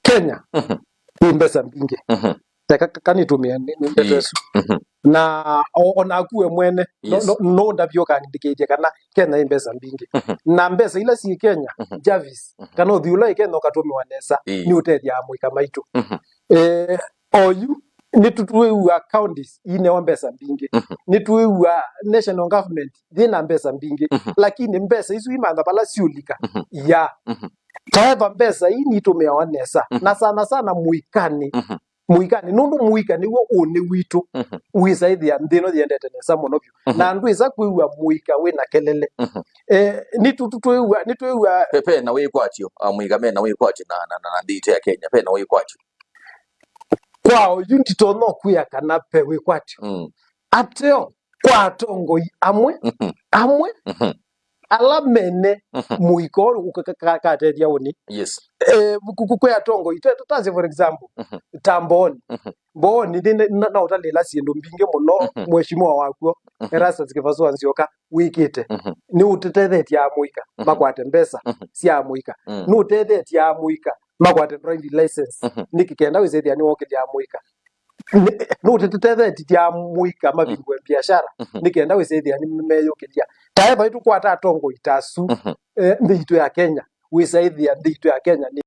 Kenya, mhm, ĩ mbesa mbingĩ. Mhm. Eka ka- kanĩtũmĩa nĩ- nĩ ndeto ĩsu. Mhm. Na o- onaku we mwene, no- Yes. no- no ndavyo ũkandĩkĩthya kana Kenya ĩ mbesa mbingĩ. Mhm. Na mbesa ila syĩ Kenya, mhm, Jarvis, mhm, kana ũthi ũla ĩ Kenya ũkatũmĩwa nesa, ĩĩ, nĩ ũtethya amũika maitũ. Mhm. Eh, oyu nĩtũtwĩw'a counties inewa mbesa mbingĩ. Mhm. Nĩtwĩw'a national government yĩna mbesa mbingĩ. Mhm. Lakini mbesa isu imantha vala siũlika. Mhm. Ya. Mhm. Taeva mbesa ii nitũmĩawa nesa. Mhm. Na sana sana mũikanĩ. Mhm. Mũikanĩ, nũndũ mũika nĩw'o ũnĩ witũ. Mhm. Wĩsa ĩthĩa nthĩ ĩno yĩendete nesa mũno vyũ. Mhm. Na ndwĩsa kwĩw'a mũika wĩna kelele. Mhm. Eh, nĩtũ- tũ- twĩw'a, nĩtwĩw'a Pe- pena wĩkwatyo, amũika mena wĩkwatyo na, na, na, na nthĩ itũ ya Kenya, pena wĩkwatyo. Kwa oyu nditonya kwĩa kana ve wĩkwatyo. Mm. Ateo, kwa atongoi amwe, mhm, amwe, mhm, ala mene, mhm, mũika ũũ ũka- ka- ka- katethya ũnĩ. Yes. Eh, ku- ku- kwĩ atongoi, ta- ta- tasye for example, mhm, ta Mbooni. Mhm. Mbooni nĩ- nĩ- na- naũtalĩla syĩndũ mbingĩ mũno, mhm, mheshimiwa wakw'o, mhm, Erastus Kĩvasũ wa Nzyoka wĩkĩte. Mhm. Nĩ ũtethethetye amũika, mhm, makwate mbesa, mhm, sya amũika. Mm. Nĩ ũtethetye amũika makwate driving license. Mhm. Nĩkĩ kenda wĩsĩthĩa nĩwokĩlya amũika? Nĩ- nũtetethetye amũika mavingũe, mm, biashara, mhm, nĩ kenda wĩsĩthĩa nĩmeyũkĩlya. Taeva ĩtũkwata atongoi ta asu, mhm, eh, nthĩ itũ ya Kenya, wĩsaĩthĩa nthĩ itũ ya Kenya nĩ